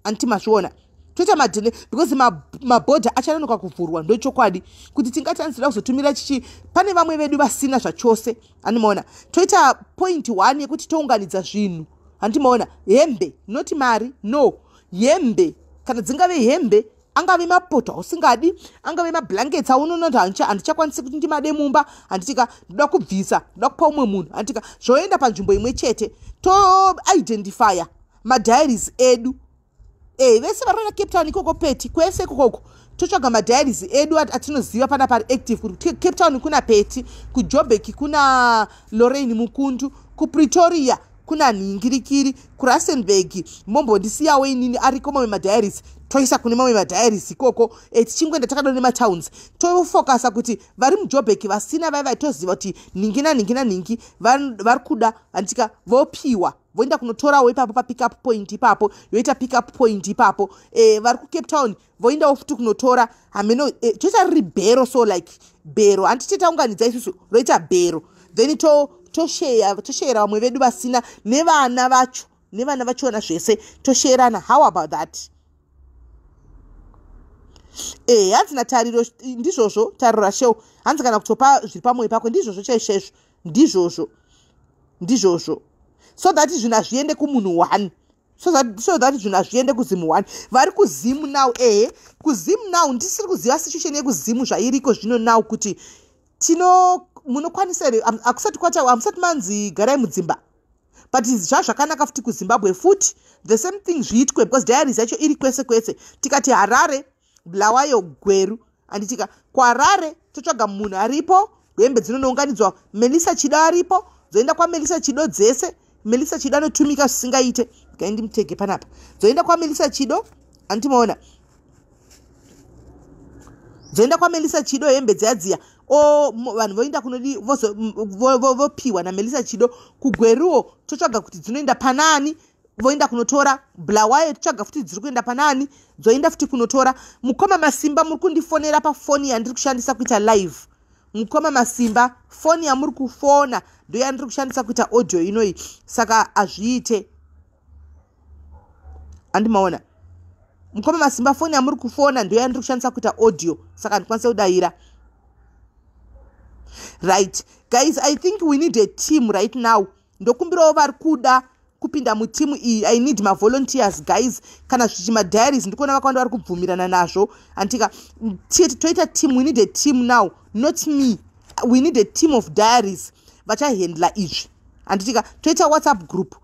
handiti mazviona? Toita madone because mabhodha achanonoka kuvhurwa, ndochokwadi kuti tingati anzoda kuzotumira chichi. Pane vamwe vedu vasina zvachose, handimaona? Toita point one yekuti tounganidza zvinhu, handimaona? Hembe, noti mari, no, hembe, kana dzingave hembe, angave mapoto ausingadi, angave mablankets aunoona kuti handichakwanisi kuti ndimade mumba, handitika? Ndoda kubvisa, ndoda kupa umwe munhu, handitika? Zvoenda panzvimbo imwe chete, toidentifya madiaries edu. Vese vari vana Cape Town ikoko, Peti, kwese ikokoko, totsvaga madiaries edu atinoziva pana pari active, kuti Cape Town kuna Peti, kuJobek kuna Lorraine Mukundu, kuPretoria. Kuna Nhingirikiri, kuRustenburg, mombondisiyawo inini, ariko mamwe madiaries, toisa kune mamwe madiaries ikoko. Tichingoenda takadaro nematowns, tofokasa kuti vari muJobek vasina vai vaitoziva kuti nhingi nanhingi nanhingi vari kuda, handitika? Vopiwa, voenda kunotorawo ipapo papick up point ipapo, yoita pick up point ipapo. Vari kuCape Town voendawo futi kunotora, hameno. Toita riri bhero, so like bhero, handiti taunganidza isusu, roita bhero, then tosheyera vamwe vedu vasina nevana vacho, nevana vachona zvese tosheyerana. How about that? Hanzi naTariro, ndizvozvo. Tariro Rashel, hanzi kana kutopa zviri pamwoyo pako. Ndizvozvo chaizvo, ndizvozvo, ndizvozvo, so that zvinhu hazviende kumunhu one, so that zvinhu hazviende kuzimu one. Vari kuZimu now, ehe, kuZimu now, ndisiri kuziva situation yekuZimu zvairiko zvino now, kuti tino munokwanisa here? Hakusati kwata, hamusati manzi garai mudzimba, but zvazvakanaka futi kuZimbabwe futi the same thing zviitwe, because diaries yacho iri kwese kwese. Tikati Harare, Bulawayo, Gweru, handitika? KuHarare totsvaga munhu aripo, hembe dzinonounganidzwa. Melisa Chido aripo, dzoenda kwaMelisa Chido dzese. Melisa Chido anotumika zvisingaite, gai ndimutege panapa. Dzoenda kwaMelisa Chido, handimaona? Dzoenda kwaMelisa Chido hembe dziya dziya, o vanhu voenda kunodi, vopiwa naMelisa Chido. KuGweruwo totsvaga kuti dzinoenda panani, voenda kunotora. Bulawayo totsvaga futi dziri kuenda panani, dzoenda futi kunotora. Mukoma Masimba, muri kundifonera pafoni yandiri kushandisa kuita live. Mukoma Masimba, foni yamuri kufona ndo yandiri kushandisa kuita audio inoyi, saka hazviite, handimaona? Mukoma Masimba, foni yamuri kufona ndo yandiri kushandisa kuita audio, saka handikwanise kudayira. Right guys, I think we need a team right now. Ndokumbirawo vari kuda kupinda mutimu iyi. I need mavolunteers, guys. Kana zvichi madiaries, ndikuona vakawanda vari kubvumirana nazvo, antika? Toita team. We need a team now, not me. We need a team of diaries vachahandla izvi, handitika? Toita WhatsApp group,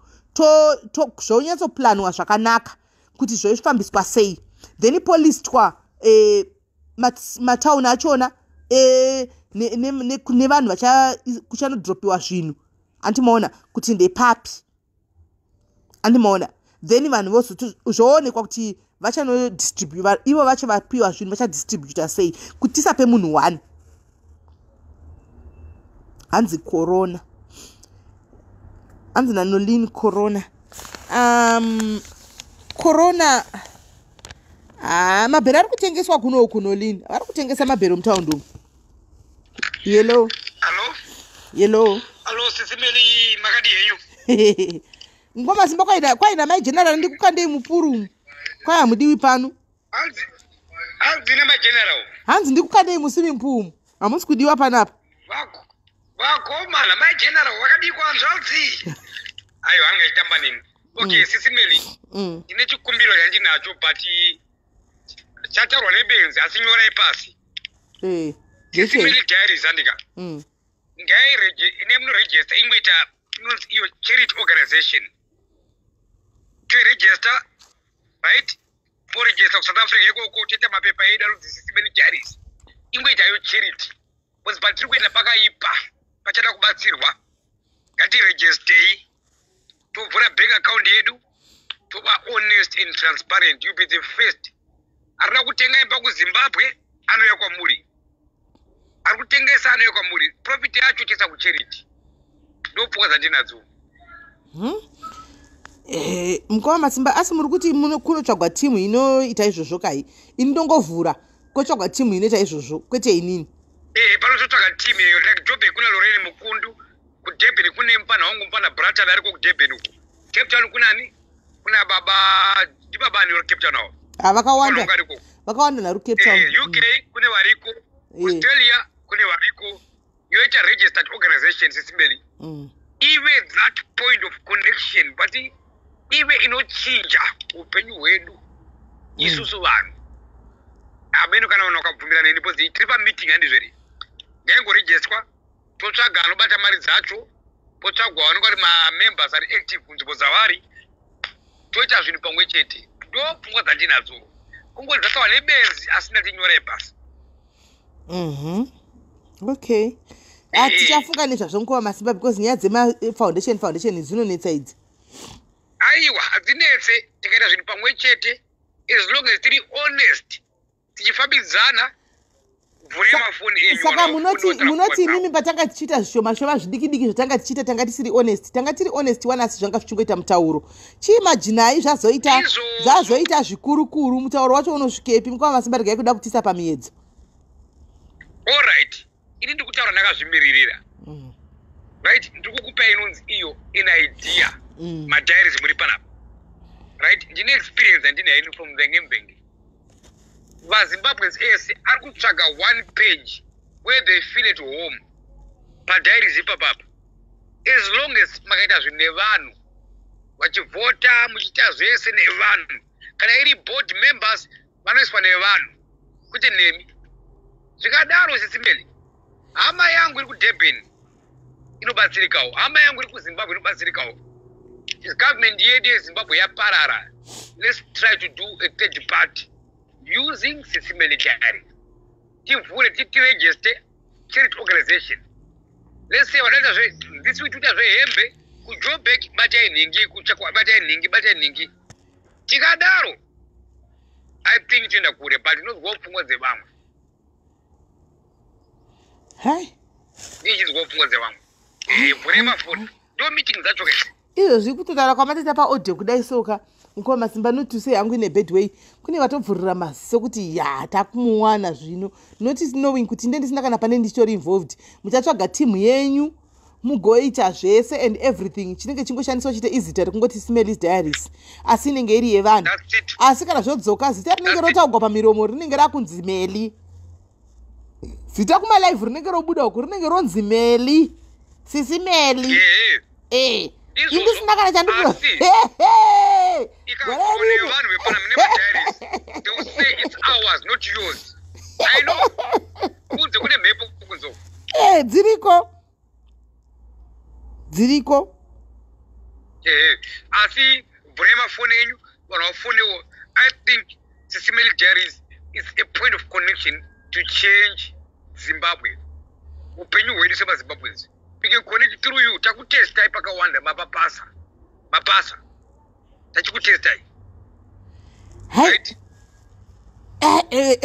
zvonyatsoplanwa zvakanaka kuti zvoifambiswa sei, then polistwa matauni achona nevanhu kuchanodropiwa zvinhu, andimaona kuti ndepapi, andimaona? Then vanhu zvoonekwa kuti vachanodistribute, ivo vacho vapiwa zvinhu vachadistributa sei, kuti tisape munhu one. Hanzi corona, hanzi naNolin corona, corona. Ha, mabhero ari kutengeswa kunoku. Nolin, vari kutengesa mabhero mutaundi umu. Yelo. Hallo. Yelo. Hallo, Sisi Meli, makadi henyu? Ngoma Simba, kwaina mai General, ndikukandei mupuru, kwai hamudiwi pano. Hanzi nemageneral? Hanzi ndikukandei muswimming pool, hamusi kudiwa panapa. Vakomana, mai General vakadikwa hanzvadzi? Aiwa, anga ichitamba neni. Okay. Sisi Meli, ndine chikumbiro chandinacho, but chataurwa nebenzi, asi nyorai pasi. Sisi Meli Diaries, andika? Ngaine munoregister, ingoita inonzi iyo charity organization, toiregister, right? Oregister kuSouth Africa ikoko, toita mapepa edu anonzi Sisi Meli Diaries, ingoitayo charity, because patiri kuenda pakaipa, pachada kubatsirwa. Ngatiregistei, tovhura bank account yedu, tova honest and transparent. You be the first. Arida kutenga imba kuZimbabwe anouya kwamuri, ari kutengesa anouya kwamuri, profit yacho toisa kucharity. Ndopfungwa dzandinadzo. Mukoma Masimba, asi muri kuti kunotsvagwa timu inoita izvozvo kai? Ini ndongovhura, kotsvagwa timu inoita izvozvo, kwete inini. Panototsvaga timu iyo, like Joburg kuna Lorraine Mukundu, kuDurban kune mufana wangu, mufana Bratan ariko kuDurban uko. Cape Town kunani? Kuna baba, ndibaba ani vari Cape Town avo? Ha, vakawanda, vakawanda naru Cape Town. UK kune variko, Australia kune variko. Yoita registered organization, Sisi Meli, ive that point of connection, but ive inochinja upenyu hwedu isusu vanhu. Hameno kana vanhu vakabvumirana neni, because tiri pameeting, handizveri? Ngaingoregistwa, totsvaga anobata mari dzacho, potsvagwa vanenge vari mamembers ari active kunzvimbo dzavari, toita zvinhu pamwe chete. Ndo pfungwa dzandinadzo, kungoti dzatawa nebenzi, asi ndati nyorai pasi. Okay. Tichafunga nezvazvo, mukoma Masimba, because nyaya dzemafoundation foundation dzinonetsa idzi. Aiwa, hadzinetse tikaita zvinhu pamwe chete, as long as tiri honest, tichifambidzana. Vhurai mafoni enyu. Saka munoti imimi patanga tichiita zvishoma shoma, zvidiki diki zvatanga tichiita, tanga tisiri honest? Tanga tiri honest wani, asi zvanga zvichingoita mutauro. Chiimajinai zvazoita Izvozvo. zvazoita zvikurukuru, mutauro wacho unosvikepi? Mukoma Masimba, regai kuda kutisa pamiedzo. Allright, ini ndiri kutaura ndakazvimiririra. Right, ndiri kukupai inonzi iyo in idea. Madiaries muri panapa, right? Ndine experience andinayo ini from mvenge mvenge. VaZimbabweans ese ari kutsvaga one page where they feel at home padiaries ipapapa. As long as makaita zvinhu nevanhu, vachivhota, muchiita zvese nevanhu, kana iri board members vanoiswa nevanhu, kwete nemi. Zvikadaro, Sisi Melly, hama yangu iri kuDurban inobatsirikawo, hama yangu iri kuZimbabwe inobatsirikawo. Government yedu yeZimbabwe yaparara. Let's try to do a third party using Sisi Melly Diary. Tivhure, titiregister charity organization. Let's say vadaita zve this week, toita zvehembe kuJobek, batai nhingi, kuchakwa batai nhingi, batai nhingi. Tikadaro, I think toenda kure, but inozwawo pfungwa dzevamwe. Hai. Nichinzwawo pfungwa dzevamwe. Vhurai mafoni, ndo meeting dzacho ke. Izvozvi kutotaura kwamatoita paaudio kudai soka, mukoma Masimba, not to say hangu in a bad way, kune vatovhurira maziso kuti ya, takumuwana zvino, not knowing kuti nde ndisina kana pane ndichitori involved. Muchatsvaga timu yenyu, mugoita zvese and everything. Chinenge chingoshandiswa chite izita rekungoti Sis Melly's Diaries, asi inenge iri yevanhu. That's it. Asi kana zvodzoka, zita rinenge rotaugwa pamiromo rinenge rakunzi Melly. Zita kumalive rinenge robuda uku rinenge ronzi Melly, Sisi Melly. Ehe. Izvozvo, Indisina kana chandikuda. Asi ikaona vanhu vepana mune madiaries, they will say it's ours, not yours. I know kunze kune mhepo kunze uku. Dziriko, dziriko. Ehe, asi vhurai mafoni enyu, vanhu vafonewo. I think Sisi Melly Diaries is a point of connection to change Zimbabwe, upenyu hwedu semaZimbabweans. We can connect through you. Takutestai pakawanda, mapapasa mapasa, tachikutestai. Hai. Right.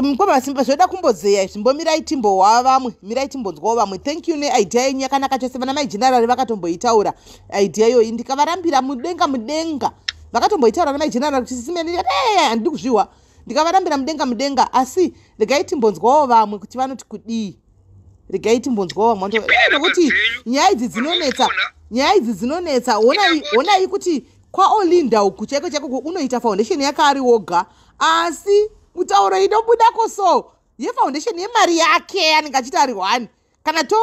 Mukoma Masimba, zvoda kumbodzeya izvi. Mbomirai timbohwa vamwe, mirai timbonzwawo vamwe. Thank you neidea yenyu, yakanaka chose. Vana mai General vakatomboitaura idea iyoyi, ndikavarambira mudenga mudenga. Vakatomboitaura namai General kuti Sisi Melly, handidi kuzvihwa, ndikavarambira mudenga mudenga. Asi regai timbonzwawo vamwe kuti vanoti kudii. Regai timbonzwawo vamwe Chipinda nokuti dzenyu, nyaya idzi dzinonetsa. vanofona. Nyaya idzi dzinonetsa. Honai, honai kuti kwaOlinda uku chaiko chaiko unoita foundation yake ari woga, asi mutauro inobudako so yefoundation yemari yake anenge achiita ari one. Kana to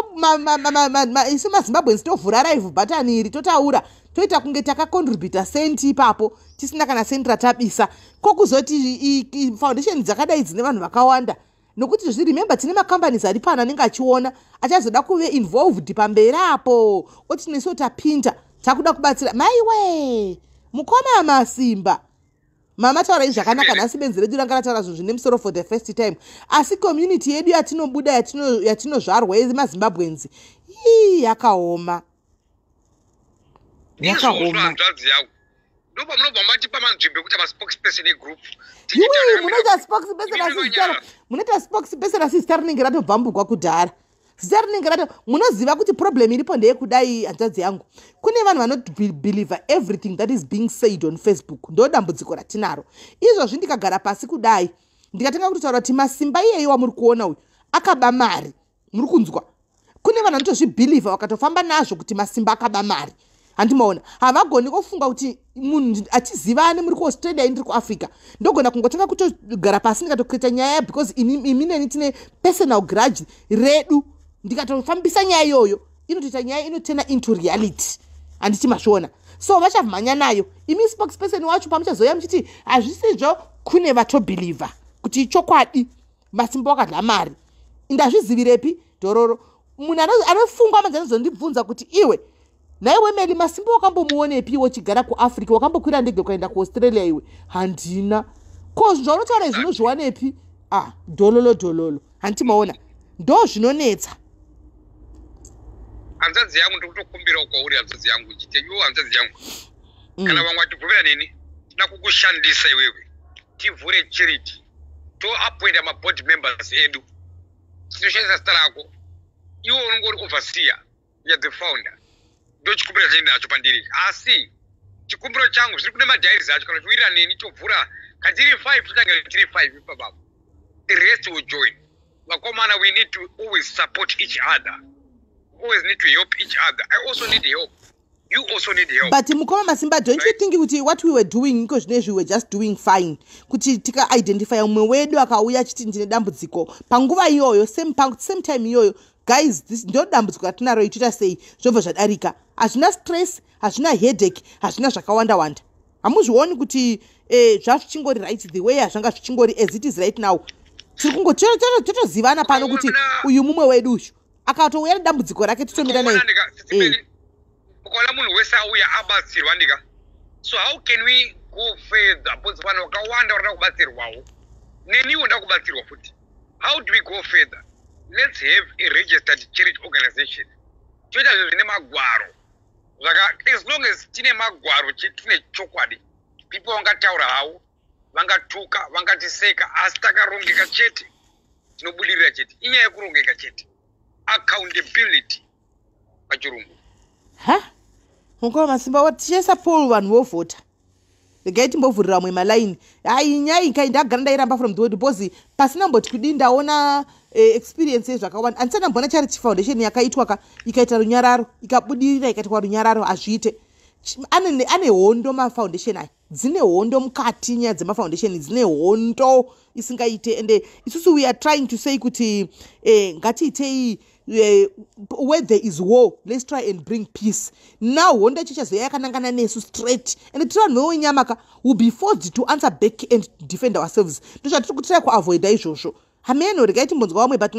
isu maZimbabweans tovhura live button iri, totaura, toita kunge takacontributa senti ipapo, tisina kana senti ratabisa. Kokuzoti foundation dzakadai dzine vanhu vakawanda, nokuti zvi remember tine macompanies ari pano anenge achiona, achazoda kuve involved pamberi apo, oti nesuwo tapinda, takuda kubatsira. Maiwe, mukoma Masimba, mama taurai zvakanaka nhasi. Benzi redu ranga rataura zvinhu zvine musoro for the first time. Asi community yedu yatinobuda, yatinozvarwa yemaZimbabweans, ii, yakaoma. Izvozvo. Yakaoma. Hanzvadzi yangu, ndopamunobva matipa manzvimbo ekuti maspokesperson egroup. Iwi, munoita spokesperson, asi zita, munoita spokesperson, asi zita rinenge ratobvambugwa kudhara. Zita rinenge rato, munoziva kuti problem iripo ndeyekudai, hanzvadzi yangu, kune vanhu vanobelieve everything that is being said on Facebook. Ndo dambudziko ratinaro izvozvi. Ndikagara pasi kudai, ndikatanga kutotaura kuti Masimba iyeyi wamuri kuona uyu akaba mari, muri kunzwa, kune vanhu vanotozvibhilivha, vakatofamba nazvo kuti Masimba akaba mari. Handimaona, havagoni kufunga kuti munhu achizivane, muri kuAustralia, ini ndiri kuAfrica, ndogona kungotanga kutogara pasi ndikatocreata nyaya because imi neni tine personal grudge redu. Ndikatofambisa nyaya iyoyo, inotoita nyaya inoturna into reality. Handiti mazviona? So vachamhanya nayo. Imi spokesperson wacho, pamuchazoya muchiti hazvisizvo, kune vatobhilivha kuti ichokwadi, Masimba wakadya mari. Ndazvizivirepi dhororo? Munhu anofungwa manje anozondibvunza kuti, "Iwe nhaiwe Melly, Masimba wakambomuonepi iwe uchigara kuAfrica? Wakambokwira ndege ukaenda kuAustralia iwe?" Handina. Ko zvaunotaura izvi unozviwanepi? Ah, dhololo dhololo. Handiti maona? Ndo zvinonetsa. Hanzvadzi yangu, ndikutokumbirawo kwauri, hanzvadzi yangu, chite iwo hanzvadzi yangu. Kana vamwe vachibvumira neni, tinoda kukushandisa iwewe, tivhure charity, toappointa maboard members edu, tinoshandisa zita rako. Iwe unonge uri overseer, you are the founder. Ndo chikumbiro chandinacho pandiri, asi chikumbiro changu zviri kune madiaries acho. Kana chiwirira neni, tovhura. Kana tiri 5, totanga tiri 5 ipapapo, the rest will join. Vakomana, we need to always support each other, always need to help each other. I also need help, you also need help. But mukoma Masimba, don't you think kuti what we were doing iko zvinezvi, we were just doing fine, kuti tikaidentifya mumwe wedu akauya achiti ndine dambudziko, panguva iyoyo, same time iyoyo, "Guys, this ndo dambudziko ratinaro, itoita sei?" Zvobva zvadarika. Hazvina stress, hazvina headache, hazvina zvakawanda wanda. Hamuzvioni kuti zvazvichingori right the way hazvanga zvichingori as it is right now? Tiri kungo totozivana pano kuti uyu mumwe wedu uyu akatouya nedambudziko rake, titomira naye. Ukaona munhu wese auya abatsirwa ndika, so how can we go further? Because vanhu vakawanda varida kubatsirwawo, neniwo nda kubatsirwa futi. How do we go further? Let's have a registered charity organization, toita zvinhu zvine magwaro. Zvaka as long as tine magwaro, tine chokwadi. People vangataura havo, vangatuka, vangatiseka, asi takarongeka chete tinobudirira chete. Inyaya yekurongeka chete, accountability pachirungu. Ha, mukoma Masimba, tichaisa poll, vanhu vovhota. Regai timbovhurira vamwe malaini. Hai, nyaya kai ndagara ndairamba from the word, because pasina mboti kudii, ndaona experience yezvakawanda. Handisati ndamboona charity foundation yakaitwa ka ikaita runyararo, ikabudirira, ikaitwa runyararo. Hazviite. Ane hondo mafoundation aya, dzine hondo mukati. Nyaya dzemafoundation dzine hondo isingaite. Ende isusu we are trying to say kuti ngatiitei, where there is war, let's try and bring peace. Now hondo yacho ichazoya yakanangana nesu straight, and tiri vanhu vewenyama ka, will be forced to answer back and defend ourselves. Ndozvatiri kutry kuavoida izvozvo. Hameno, regai timbonzwa vamwe, but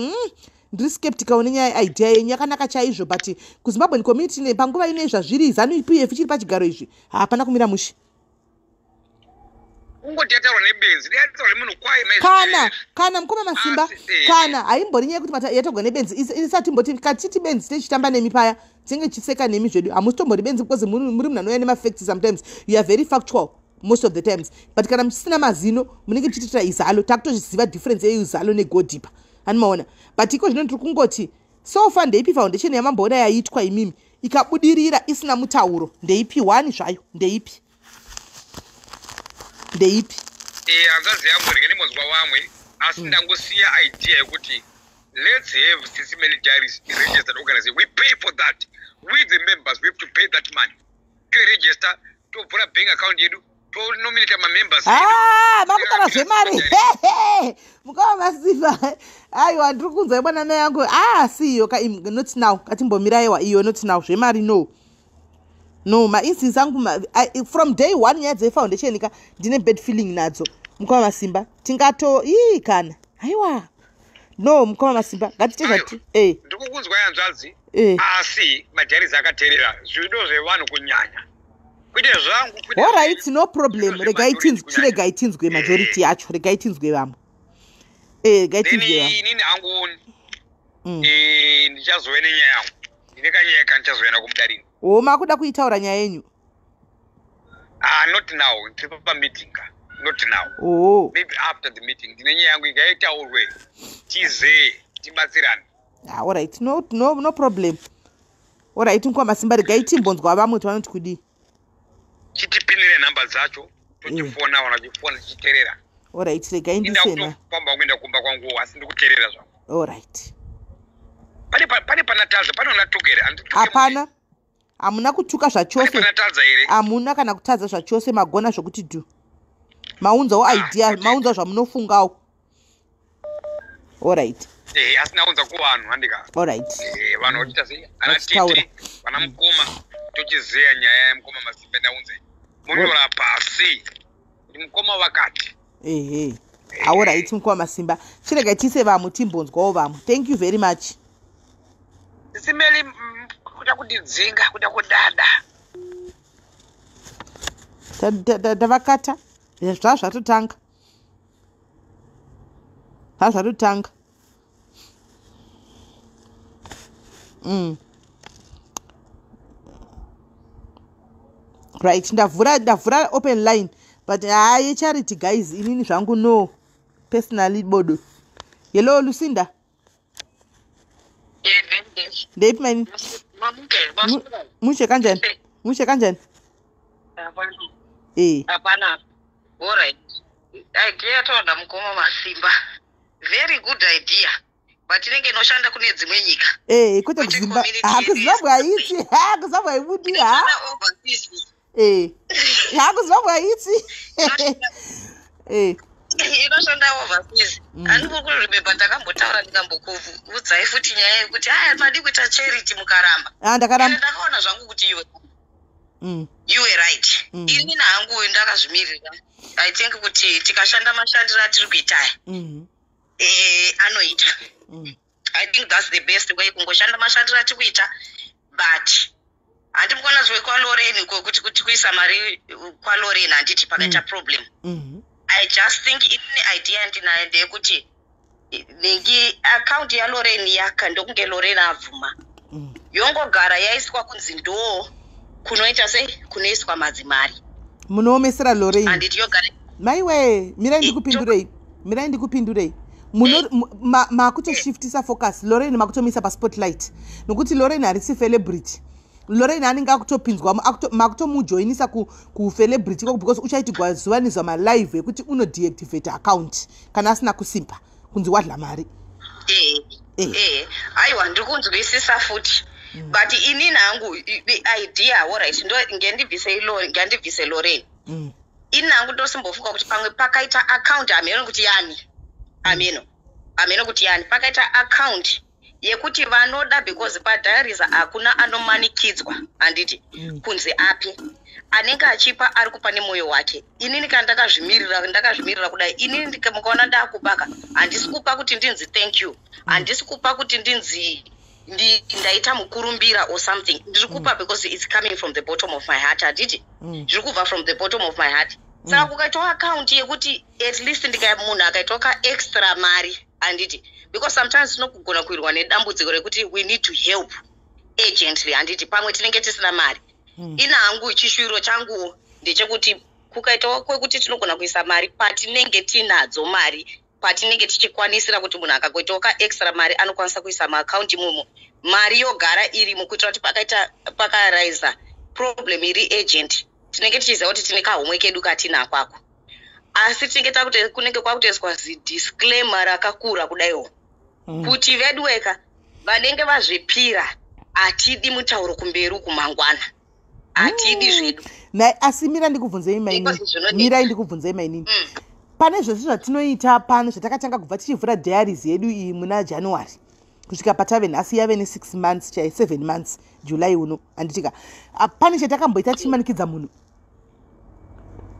ndiri skeptical nenyaya. Idea yenyu yakanaka chaizvo, but kuZimbabwean community panguva ino zvazviri, ZANU PF ichiri pachigaro izvi, hapana kumira mushe. Kungoti yataurwa nebenzi, yataurwa nemunhu kwaye. Kana mukoma Masimba, kana haimbori nyaya yekuti yataurwa nebenzi. Isati mboti katiti benzi, tichitamba nemi paya, tinenge tichiseka nemi zvedu. Hamusitombori benzi, because muri munhu anouya nemafacts. Sometimes you are very factual most of the times, but kana muchisina mazino, munenge muchititira izalo. Takutozviziva difference yeizalo negodhipa, hanimaona? But iko zvino ndiri kungoti, so far ndeipi foundation yamamboona yaitwa imimi ikabudirira isina mutauro? Ndeipi one zvayo? Ndeipi, ndeipi? Hanzvadzi yangu, rege ndimbonzwa vamwe, asi ndangosiya idea yekuti let's have Sisi Melly Diaries registered organization. We pay for that with the members. We have to pay that money toregister, tovhura bank account yedu, tonominata mamembers. Ah, makutaura zvemari, mukava Masimba. Aiwa, ndiri kunzwa mwana mai yangu. Ah, si iyo ka, not now. Katimbomiraiwa iyo, not now. Zvemari, no, no. Mainstance angu from day one, nyaya dzefoundation ka, ndine bad feeling nadzo, mukama Masimba. Tingato ii kana aiwa, no, mukama Masimba, ngatite zvati. Ndikukunzwa, yanzvadzi, asi madiaries akateerera zvido zvevanhu kunyanya, kwete zvangu. Allright, no problem. Regai chiregai tinzwe majority yacho, regai tinzwe vamwe. Regai tinzwe vamwe. Inini hangu ndichazove nenyaya yangu, ndine kanyaya kandichazoenda kumudariro. O, makuda kuitaura nyaya yenyu? Ah, not now, ndiri pameeting ka, not now. Oh. Maybe after the meeting. Ndine nyaya yangu, ikaitaurwe, tizee, tibatsirane. Ah, alright, no, no, no problem. Alright, mukoma Masimba, regai timbonzwa vamwe kuti vanoti kudii. Chitipinire nhamba dzacho, tochifona, vanhu vachifona, tichiteerera. Alright, regai ndisena. Indakutofamba kuenda kumba kwangu, asi ndikuteerera zvangu. Alright. Pane panatadza, pane unatuka here? Hapana, hamuna kutuka zvachose. Panatadza here? Hamuna kana kutadza zvachose. Magona zvokuti dhu. Maunzawo idea, maunzawo zvamunofungawo. Alright. Asi naunza kuvanhu, handika? Alright. Vanhu vachiita sei, ana Vachitaura. tete, vana mukoma, tochizeya nyaya yemukoma Masimba. Ndaunze, munyora pasi kuti mukoma vakati. Ehe, alright, mukoma Masimba, chiregai tiise vamwe, timbonzwawo vamwe. Thank you very much. Sisi Melly, kuda kundidzinga, kuda kudada. Tavakata, zvazvatotanga, zvazvatotanga. Right, ndavhura open line, but hayi, charity guys, inini zvangu no, personally bodo. Hello, Lucinda. Ndeipi maini? Mushe kanjani? Mushe kanjani? Eh. Hapana. Alright, idea yataona mukoma Masimba, very good idea, but inenge inoshanda kune dzimwe nyika. Eh, kwete kuZimba. Ha, kuZimbabwe haiti. Ha, kuZimbabwe haibudi. Ha, eh, ha, kuZimbabwe haiti, eh. Inoshanda overseas. Handiri kuremember ndakambotaura, ndikambokuudzai futi nyaya yekuti aya madi kuita charity, mukaramba. Ah, ndakaramba. Ndakaona zvangu kuti iwe you were right. Ini hangu ndakazvimirira. I think kuti tikashanda mashandiro atiri kuitaya, anoita. I think that's the best way, kungoshanda mashandiro atiri kuita. But handimukona zvekwaLorraine, kwekuti kuti kuisa mari kwaLorraine, handiti pakaita problem. I just think ine idea ndinayo ndeyekuti ningi akaunti yaLorraine yaka ndokunge Lorraine abvuma, yongogara yaiswa kunzi ndo kunoita sei, kunoiswa madzimari. Munoomesera Lorraine. Handiti yogara Maiwe, mirai ndikupindurei, mirai ndikupindurei. Makutoshiftisa focus. Lorraine makutomisa paspotlight, nokuti Lorraine harisi celebrity. Lorraine anenge akutopinzwa, makutomujoinisa kucelebrity koko, because uchaitigwa zuva nezuva malive ekuti unodeactivate account kana asina kusimba kunzi wadla mari. Eh, aiwa, ndiri kunzwisisa futi, but inini hangu idea, alright, ngendibvise, ngandibvise Lorraine. Ini hangu ndosimbofunga kuti pamwe pakaita account, hameno kuti yani, hameno kuti yani, pakaita account yekuti vanoda, because padiaries hakuna anomanikidzwa, handiti? Kunzi ape, anenge achipa ari kupa nemwoyo wake. Inini kana ndakazvimirira, ndakazvimirira kudai. Inini mukaona ndakupaka, handisi kupa kuti ndinzi thank you, handisi kupa kuti ndinzi ndaita mukurumbira or something. Ndiri kupa because it's coming from the bottom of my heart, handiti? Zviri kubva from the bottom of my heart. Saka kukaitawo akaunti yekuti at least ndika munhu akaitawo kaextra mari, handiti? Because sometimes tinogona kuwirwa nedambudziko rekuti we need to help urgently, handiti? Pamwe tinenge tisina mari. Ina hangu chishuviro changuwo ndechekuti kukaitawo kwekuti tinogona kuisa mari patinenge tinadzo mari, patinenge tichikwanisira, kuti munhu akagoitawo kaextra mari anokwanisa kuisa muakaunti imomo, mari yogara irimo, kuitira kuti pakaita pakaraisa problem iri urgent, tinenge tichiziva kuti tine kahomwe kedu katinako ako. Asi tinenge takute kunenge kwakutoiswa zidisclaimer rakakura kudaiwo kuti veduweka vanenge vazvipira, hatidi mutauro kumberi uku mangwana, hatidi zvedu. Nai, asi mira ndikubvunzei mainini. Because zvinonetsa. Mirai ndikubvunzei mainini. Pane zvese zvatinoita pano, zvatakatanga kubva tichivhura diaries yedu iyi muna January kusvika patave nhasi, yave ne6 months chai, 7 months July uno, handitika? Pane chatakamboita tichimanikidza munhu?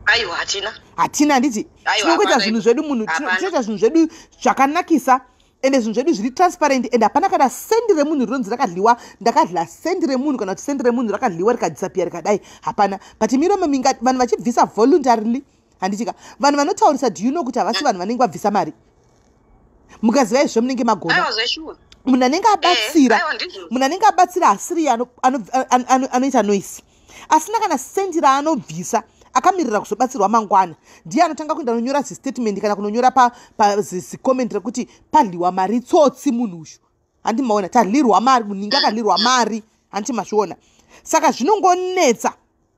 Aiwa, hatina. Hatina, handiti? Aiwa, Tinongoita hapana. zvinhu zvedu munhu Hapana. tinoita zvinhu zvedu zvakanakisa, ende zvinhu zvedu zviri transparent, ende hapana kana sendi remunhu rinonzi rakadliwa, ndakadla sendi remunhu, kana kuti sendi remunhu rakadliwa rikadisappear rikadai, hapana. But miromo minga vanhu vachibvisa voluntarily, handitika? Vanhu vanotaurisa, do you know kuti havasi vanhu vanenge vabvisa mari? Mukaziva izvo munenge magona. Aiwa, zveshuwa. Munhu anenge abatsira, Aiwa, ndizvo. munhu anenge abatsira asiri anoita noise, asina kana sendi raanobvisa, akamirira kuzobatsirwa mangwana, ndiye anotanga kuenda kunonyora zistatement kana kunonyora pazicomment rekuti padliwa mari, tsotsi munhu uyu, handi maona? Tadlirwa mari, munhingi akadlirwa mari, handiti mazviona? Saka zvinongonetsa,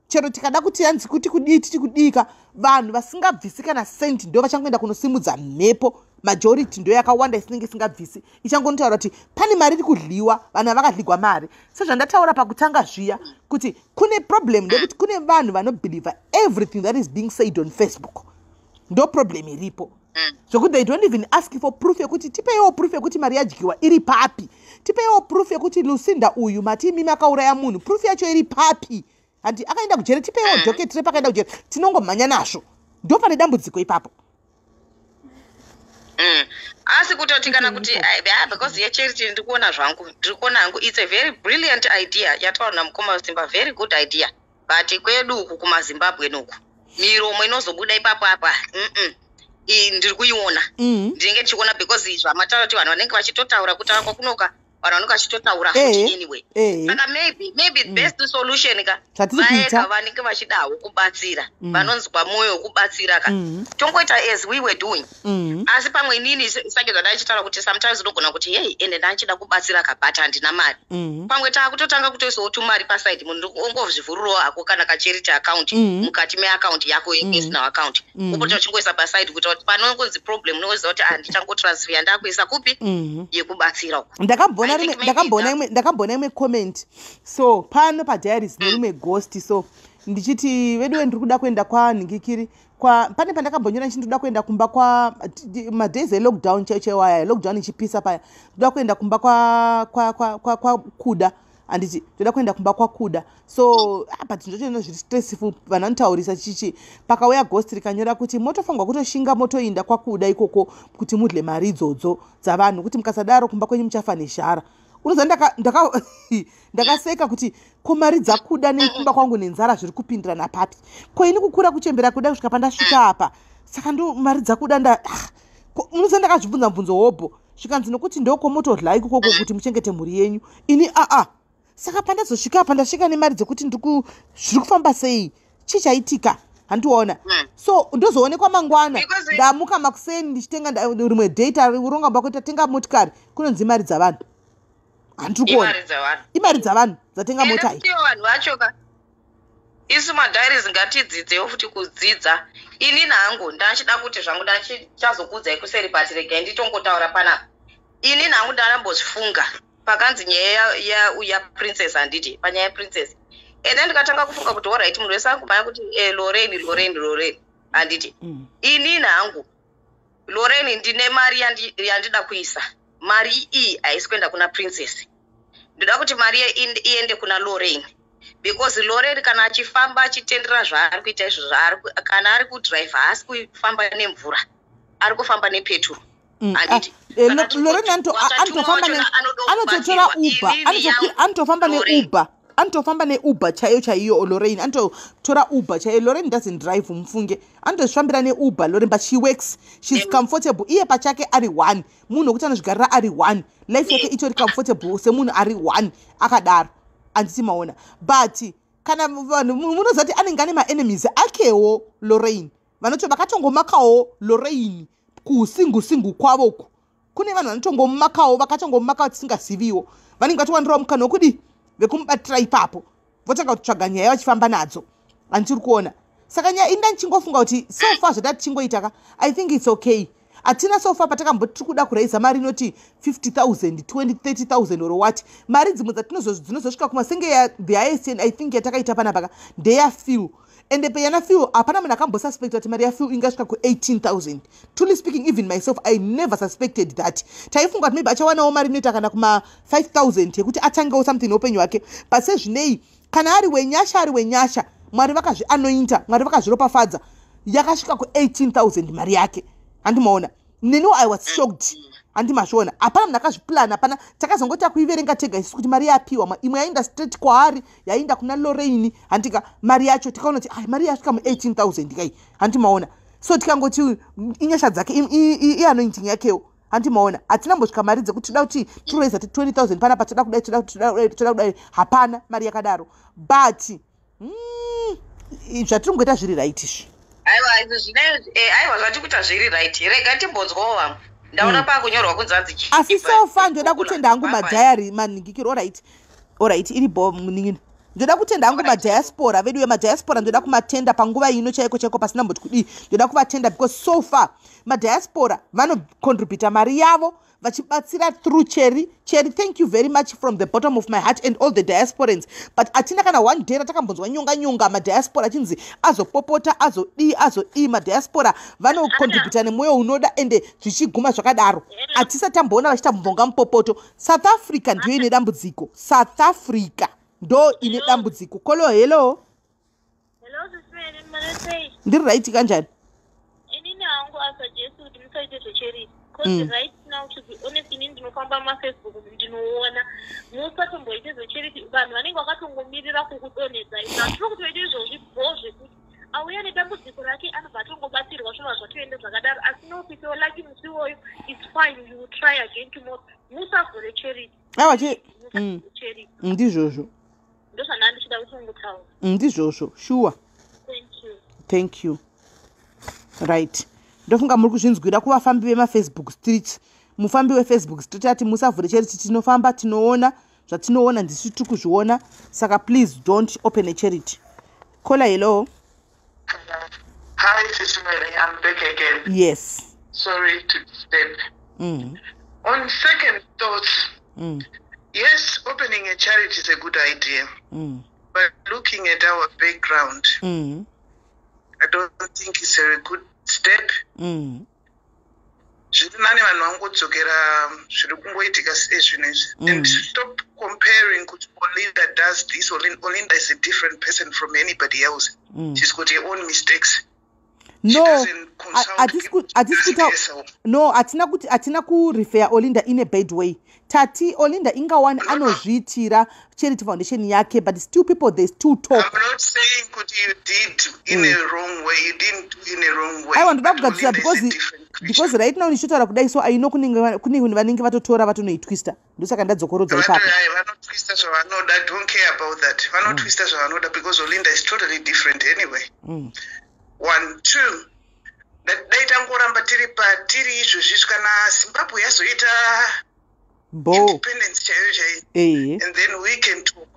chero tikada kuti hanzi kuti kudii, titi kudika, vanhu vasingabvisi kana sendi ndo vachangoenda kunosimudza mhepo. Majority ndo yakawanda isinenge isingabvisi, ichangonotaura kuti pane mari iri kudliwa, vanhu havakadligwa mari. Sezvandataura pakutanga zviya kuti kune problem ndekuti kune vanhu vanobelieva everything that is being said on Facebook. Ndo problem iripo, zvokuti they don't even ask for proof yekuti tipeiwo proof yekuti mari yadyiwa iri papi, tipeiwo proof yekuti Lucinda uyu mati imimi akauraya munhu, proof yacho iri papi, handi akaenda kujere, tipeiwo docket repakaenda kujere. Tinongomhanya nazvo, ndo pane dambudziko ipapo. Asi kutoti kana kuti ah, because yecharity ndiri kuona zvangu, ndiri kuona hangu it's a very brilliant idea yataura namukoma Simba, very good idea, but kwedu uku kumaZimbabwe nuku miromo inozobuda ipapo apa. Ndiri kuiona. Ndinenge ndichiona because zvamataura kuti vanhu vanenge vachitotaura, kutaura kwakunoka. Vanhu vanenge vachitotaura futi anyway. Saka maybe best solution ka, Zvatiri kuita. Vaega vanenge vachidawo kubatsira, vanonzwa mwoyo wekubatsira ka, tongoita as we were doing. Asi pamwe inini sake zvandaichitaura kuti sometimes unogona kuti, "Hei, ende ndachida kubatsira ka, but handina mari." Pamwe taakutotanga kutoisawo tumari paside, munhu ongozvivhurirawo hako kana kacharity account mukati meaccount yako yepersonal account, upota uchingoisa paside kuita kuti panongonzi problem unoziva kuti handichangotransfer, ndakuisa kupi yekubatsira uko. Ndakamboona I think maybe Ndakamboona imwe comment so pano padiaries nerimwe ghost, so ndichiti, "Veduwe, ndiri kuda kuenda kwanhingikiri kwa." Pane pandakambonyora ndichiti ndoda kuenda kumba kwa madays elockdown chaiyo chaiwo aya, lockdown ichipisa paya, ndoda kuenda kumba kwaKuda, handiti? Ndoda kuenda kumba kwaKuda. So ah, but ndotoona zviri stressful, vanhu vanotaurisa chichi. Pakauya ghost rikanyora kuti, "Motofanirwa kutoshinga, motoinda kwaKuda ikoko kuti mudle mari idzodzo dzavanhu, kuti mukasadaro kumba kwenyu muchafa nezhara." Unoziva, ndakaseka kuti ko mari dzaKuda nekumba kwangu nenzara zviri kupindirana papi? Ko ini kukura, kuchembera kuda kusvika pandasvika apa, saka ndo mari dzaKuda nda ah, unoziva, ndakazvibvunza mubvunzo wobho, zvikanzi nokuti ndokomotodla ikokoko kuti muchengete mhuri yenyu. Ini aa, saka pandazosvika apa, ndasvika nemari dzekuti zviri kufamba sei? Chii chaitika? Handiona. So ndozoonekwa mangwana ndamuka makuseni ndichitenga rimwe data uronga mba kuti tatenga motikari, kunonzi mari dzavanhu. Handiri kuona. Imari dzavanhu. Imari dzavanhu dzatenga Ende mota iyi. Futiwo vanhu vacho ka, isu madiaries ngatidzidzewo futi kudzidza. Ini hangu ndachida kuti zvangu ndachichazokuudzai kuseri, but regai nditongotaura panapa. Ini hangu ndandambozvifunga pakanzi nyaya yaPrincess, handiti? Panyaya yaPrincess, ende ndikatanga kufunga kuti alright, munhu wese angumanya kuti Lorraine, Lorraine, Lorraine, handiti? Inini hangu Lorraine ndine mari yandida kuisa. Mari iyi haisi kuenda kuna Princess. Ndoda kuti mari iende kuna Lorraine, because Lorraine kana achifamba achitendera zvaari kuita izvo, kana ari kudhiraivha, haasi kufamba nemvura, ari kufamba nepetro. Handiti? Ah, Lorraine anotofamba anototora Uber, anotofamba neuber, anotofamba neuber chaiyo chaiyo. Lorraine anototora Uber chaiyo. Lorraine doesn't drive, mufunge. Anotozvifambira neuber Lorraine, but she works, she's comfortable. Iye pachake ari one munhu wekuti anozvigarira ari one, life yake itori comfortable semunhu ari one akadaro, handiti maona? But kana vanhu munoziva kuti anenge ane maenemies akewo Lorraine, vanoti vakatongomakawo Lorraine kuusingu-singu kwavo uku. Kune vanhu vanotongomakawo, vakatongomakawo tisingaziviwo, vanenge vatowanirawo mukana wekudi vekumubatira ipapo, votanga kutsvaga nyaya vachifamba nadzo, handitiri kuona? Saka nyaya inda ndichingofunga kuti so far zvatati tichingoita ka, I think it's okay. Hatina so far patakamboti tiri kuda kuraisa mari inoti 50 000, 20, 30 000 or what. Mari dzimwe dzinozosvika kuma senge the highest, I think, yatakaita panapa ka ndeyaphil. Ende peyana Phil hapana munhu akambosuspecta kuti mari yaPhil ingasvika ku18 000. Truly speaking, even myself, I never suspected that. Taifunga kuti maybe achawanawo mari inoita kana kuma 5 000 yekuti atangewo something neupenyu hwake. But sezvinei, kana ari wenyasha, ari wenyasha, Mwari vakazvianointa, Mwari vakazviropafadza, yakasvika ku18 000 mari yake, handimaona? Neniwo I was shocked, handimazviona? Hapana munhu akazviplana, hapana. Takazongoti akuiverenga tega isusu kuti mari yapiwa, imwe yaenda straight kwaari, yaenda kuna Lorraine, handika? Mari yacho tikaona kuti ai, mari yasvika mu18 000 kai, handimaona? So tikangoti inyasha dzake, ianointing yakewo, handimaona? Hatina mbosvika mari dzekuti toda kuti tiroisa ti 20 000 panapa, toda kudai, toda kudai, toda kudai. Hapana mari yakadaro, but zvatiri kungoita zviri right izvi. Aiwa, izvo aiwa, zvatiri kuita zviri right. Rega timbonzwawo vamwe. Ndaona pakunyorwa kunzi hanzi Asi so far ndoda kutenda hangu madiary maningikiro. Alright, iri bo munin'ina. Ndoda kutenda hangu madiaspora vedu vemadiaspora. Ndoda kumatenda panguva ino chaiko chaiko, pasina mboti kudii. Ndoda kuvatenda because so far madiaspora vanocontributa mari yavo vachibatsira through Cherry. Cherry, thank you very much from the bottom of my heart and all the diasporans. But hatina kana one day ratakambonzwa nyonga nyonga, madiaspora achinzi azopopota, azodii, azodii. Madiaspora vanocontributa nemwoyo unoda, ende zvichiguma zvakadaro. Hatisati tamboona vachiita mubvonga mupopoto. South Africa ndiyo ine dambudziko. South Africa ndo ine dambudziko. Kolo, hello. Ndiri right, kanjani? Inini hangu asuggest kuti musaite zvecharity because right now, to be honest, inini ndinofamba mumafacebook, ndinoona musatomboite zvecharity. Vanhu vanenge vakatongomirira kukudonhedza. Izvo hatiri kutoita izvozvi bho, zvekuti auya nedambudziko rake anobva atongobatsirwa, zvinova zvatoenda zvakadaro. Asi nopitewo lucky musi iwoyo, it's fine, you will try again tomorrow. Musavhure charity. Aiwa che. Ndizvozvo. Ndozvandanga ndichida kutongotaura. Ndizvozvo, sure. Thank you. Thank you. Right, ndofunga muri kuzvinzwira kuvafambi vemafacebook street. Mufambi weFacebook street ati musavhure charity. Tinofamba, tinoona zvatinoona, ndisu tiri kuzviona, saka please don't open a charity. Caller, hello. Hi, Sister Mary. I'm back again. Yes. Sorry to disturb. On second thoughts, yes, opening a charity is a good idea. But looking at our background, I don't think it's a good step. Zviri nani vanhu vangodzokera zviri kungoitika sezvino izvi and stop comparing kuti Olinda does this. Olinda is a different person from anybody else. She's got her own mistakes. She No. doesn't consult people. Hatisi She kuta does herself. No, hatina kuti, hatina kurefer Olinda in a bad way. Tati Olinda ingawani anozviitira charity foundation yake, but still people, they still talk. I'm not saying kuti you did in a wrong way. You didn't do in a wrong way. Aiwa, ndoda But kugadzirisa Olinda is a because different creature. because right now ndichitotaura kudai, so aino kune vanenge vatotora, vatonoitwista, ndosaka ndadzokorodza ipapo. Vanotwista zvavanoda. I don't care about that. Vanotwista zvavanoda because Olinda is totally different anyway. One, two, dai tangoramba tiri patiri izvozvi, kana Zimbabwe yazoita Bo independence chaiyo chaiyo, and then we can talk.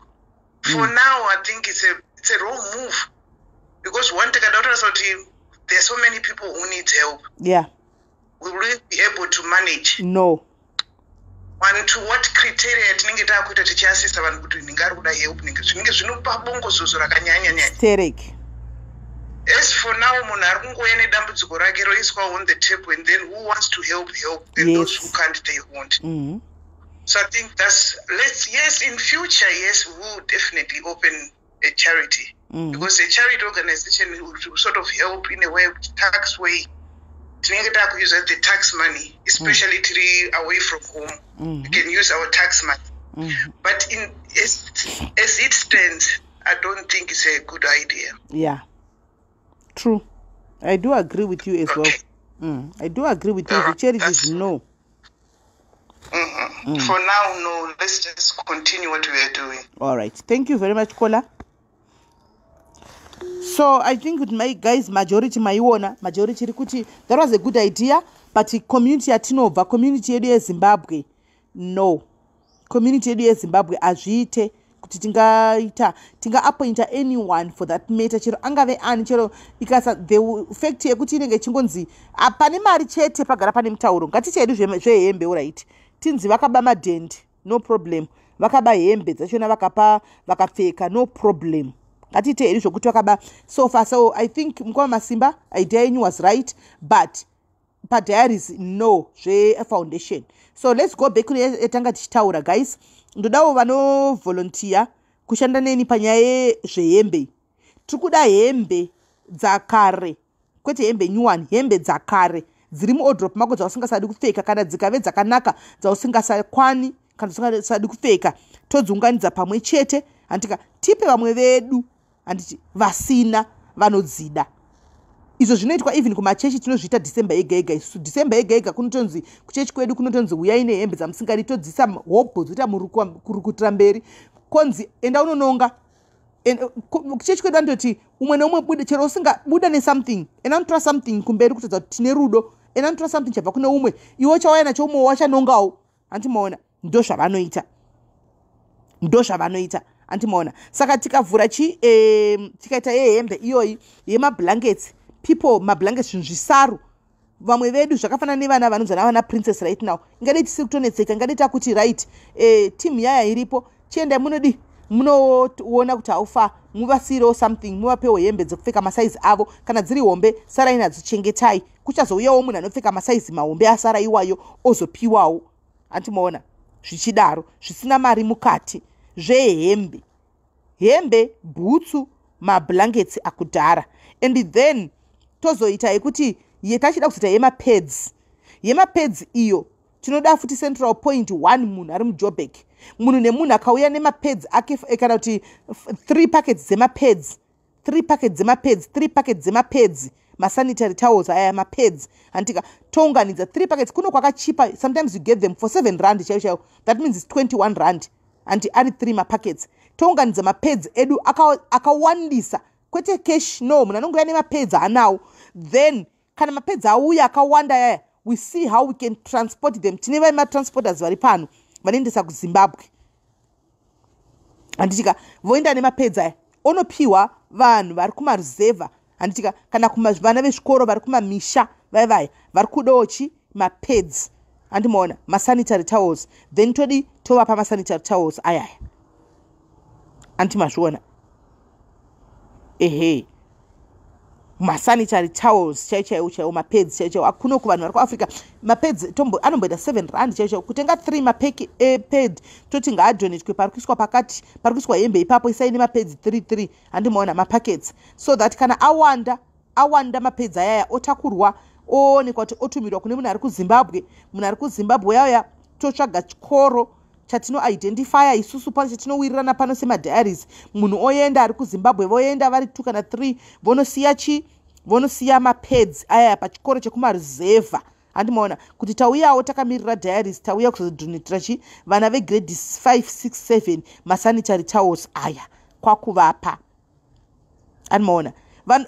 For now, I think it's a wrong move because one, tikada kutarisa kuti there are so many people who need help, we will be able to manage? No. One, to what criteria tinenge taakuita tichiasisa vanhu kuti ninge ari kuda help, ninge zvinenge zvinopa bongozozo rakanyanya nyanya. Sterek. As for now, munhu ari kungouya nedambudziko rake, roiswa on the table, and then who wants to help, help, and those who can't, they won't. So I think that's, let's, yes, in future, yes, we will definitely open a charity because a charity organization will sort of help in a way, tax way. Tinenge taakuusa the tax money, especially tiri away from home. We can use our tax money. But as it stands, I don't think it's a good idea. Yeah, true. I do agree with you as well. I do agree with you. The charities, no. For now, no. Let's just continue what we are doing. All right, thank you very much, caller. So I think with my guys, majority maiona, majority iri kuti that was a good idea, but community yatinobva, community yedu yeZimbabwe, no. Community yedu yeZimbabwe hazviite kuti tingaita, tingaappointa anyone for that matter, chero angave ani, chero ikasa the fact yekuti inenge ichingonzi pane mari chete, pagara pane mutauro. Ngatiche hedu zvehembe, alright, tinzi vakaba madhendi, no problem. Vakaba hembe dzachona, vakapa, vakapfeka, no problem. Ngatiite hedu zvokuti vakaba sofa. So I think mukoma Masimba, idea yenyu was right, but padiaries, no zvefoundation. So let's go back kune yatanga tichitaura. Guys, ndodawo vanovolunteer kushanda neni panyaya yezvehembe. Tiri kuda hembe dzakare, kwete hembe nyuwani, hembe dzakare dziri muwardrobe mako dzausingasadi kupfeka, kana dzikave dzakanaka dzausingasakwani kana dzaungasadi kupfeka, todziunganidza pamwe chete, handika? Tipe vamwe vedu, handiti, vasina, vanodzida. Izvo zvinoitwa even kumachechi, tinozviita December yega yega. Isusu December yega yega kunotonzi kuchechi kwedu kunotonzi uyai nehembe dzamusingadi, todzisa hobho, dzoita kurukutira mberi, konzi enda unononga. Kuchechi kwedu vanototi umwe neumwe bude, chero usingabuda nesomething, enda unotora something kumberi kutodza kuti tine rudo. Enda unotora something chabva kune umwe, iwe chauya nacho, umwe wachanongawo, handimaona? Ndo zvavanoita, ndo zvavanoita, handimaona? Saka tikavhura chi tikaita yehembe iyoyi, yemablankets, people, mablankets, zvinhu zvisaru, vamwe vedu zvakafanana nevana vanonzi navana Princess right now, ingadei tisiri kutonetseka, ingadei takuti right, team yaya iripo, chiendai munodi munoona kuti haufa, muvasiyirewo something, muvapewo hembe dzekupfeka, masaizi avo. Kana dziri hombe, sarai nadzo, chengetai, kuchazouyawo munhu anopfeka masaizi mahombe asara iwayo, ozopiwawo, handimaona? Zvichidaro, zvisina mari mukati, zvehembe, hembe, bhutsu, mablankets akudhara. And then tozoita yekuti yetachida kuzoita yemapads. Yemapads iyo tinoda futi central point one, munhu ari muJobek, munhu nemunhu akauya nemapads ake, kana kuti three packets dzemapads, three packets dzemapads, three packets dzemapads. Masanitary towels aya, mapads, handitika? Tounganidza 3 packets. Kuno kwakachipa, sometimes you get them for 7 rand chaiyo chaiyo. That means its 21 rand, handi? Ari 3 mapackets. Tounganidza mapads edu akawandisa, kwete cash, no. Munhu anongouya nemapads anawo. Then kana mapads auya akawanda yaya, we see how we can transport them. Tine vai matransporters vari pano vanoendesa kuZimbabwe, handitika? Voenda nemapads aya, onopiwa vanhu vari kumaruzevha, handitika? Kana vana vezvikoro vari kumamisha, vai vaya vari kudawo chi mapads, handimaona, masanitary towels. Then todi tovapa masanitary towels ayaya, handiti mazviona? Ehe, masanitary towels chaiwo chaiwo chaiwo, mapads chaiwo chaiwo. Akuno kuvanhu vari kuAfrica, mapads anomboita 7 rand chaiwo chaiwo. Kutenga 3 mapeki epad, toti ngaadonatwe pari kuiswa pakati, pari kuiswa hembe ipapo, isai nemapads 3 3, handimaona, mapackets, so that kana awanda awanda mapads ayaya, otakurwa, oonekwa kuti otumirwa kune munhu ari kuZimbabwe. Munhu ari kuZimbabwe yauya, totsvaga chikoro chatinoidentifya isusu pano, chatinowirirana pano semadiaries. Munhu oenda ari kuZimbabwe, voenda vari 2 kana 3, vonosiya chi vonosiya mapads ayaya pachikoro chekumaruzevha, handimaona, kuti tauyawo takamirira diaries, tauya kuzodonatira chi vana vegrade 5 6 7 masanitary towels aya, kwakuvapa, handimaona.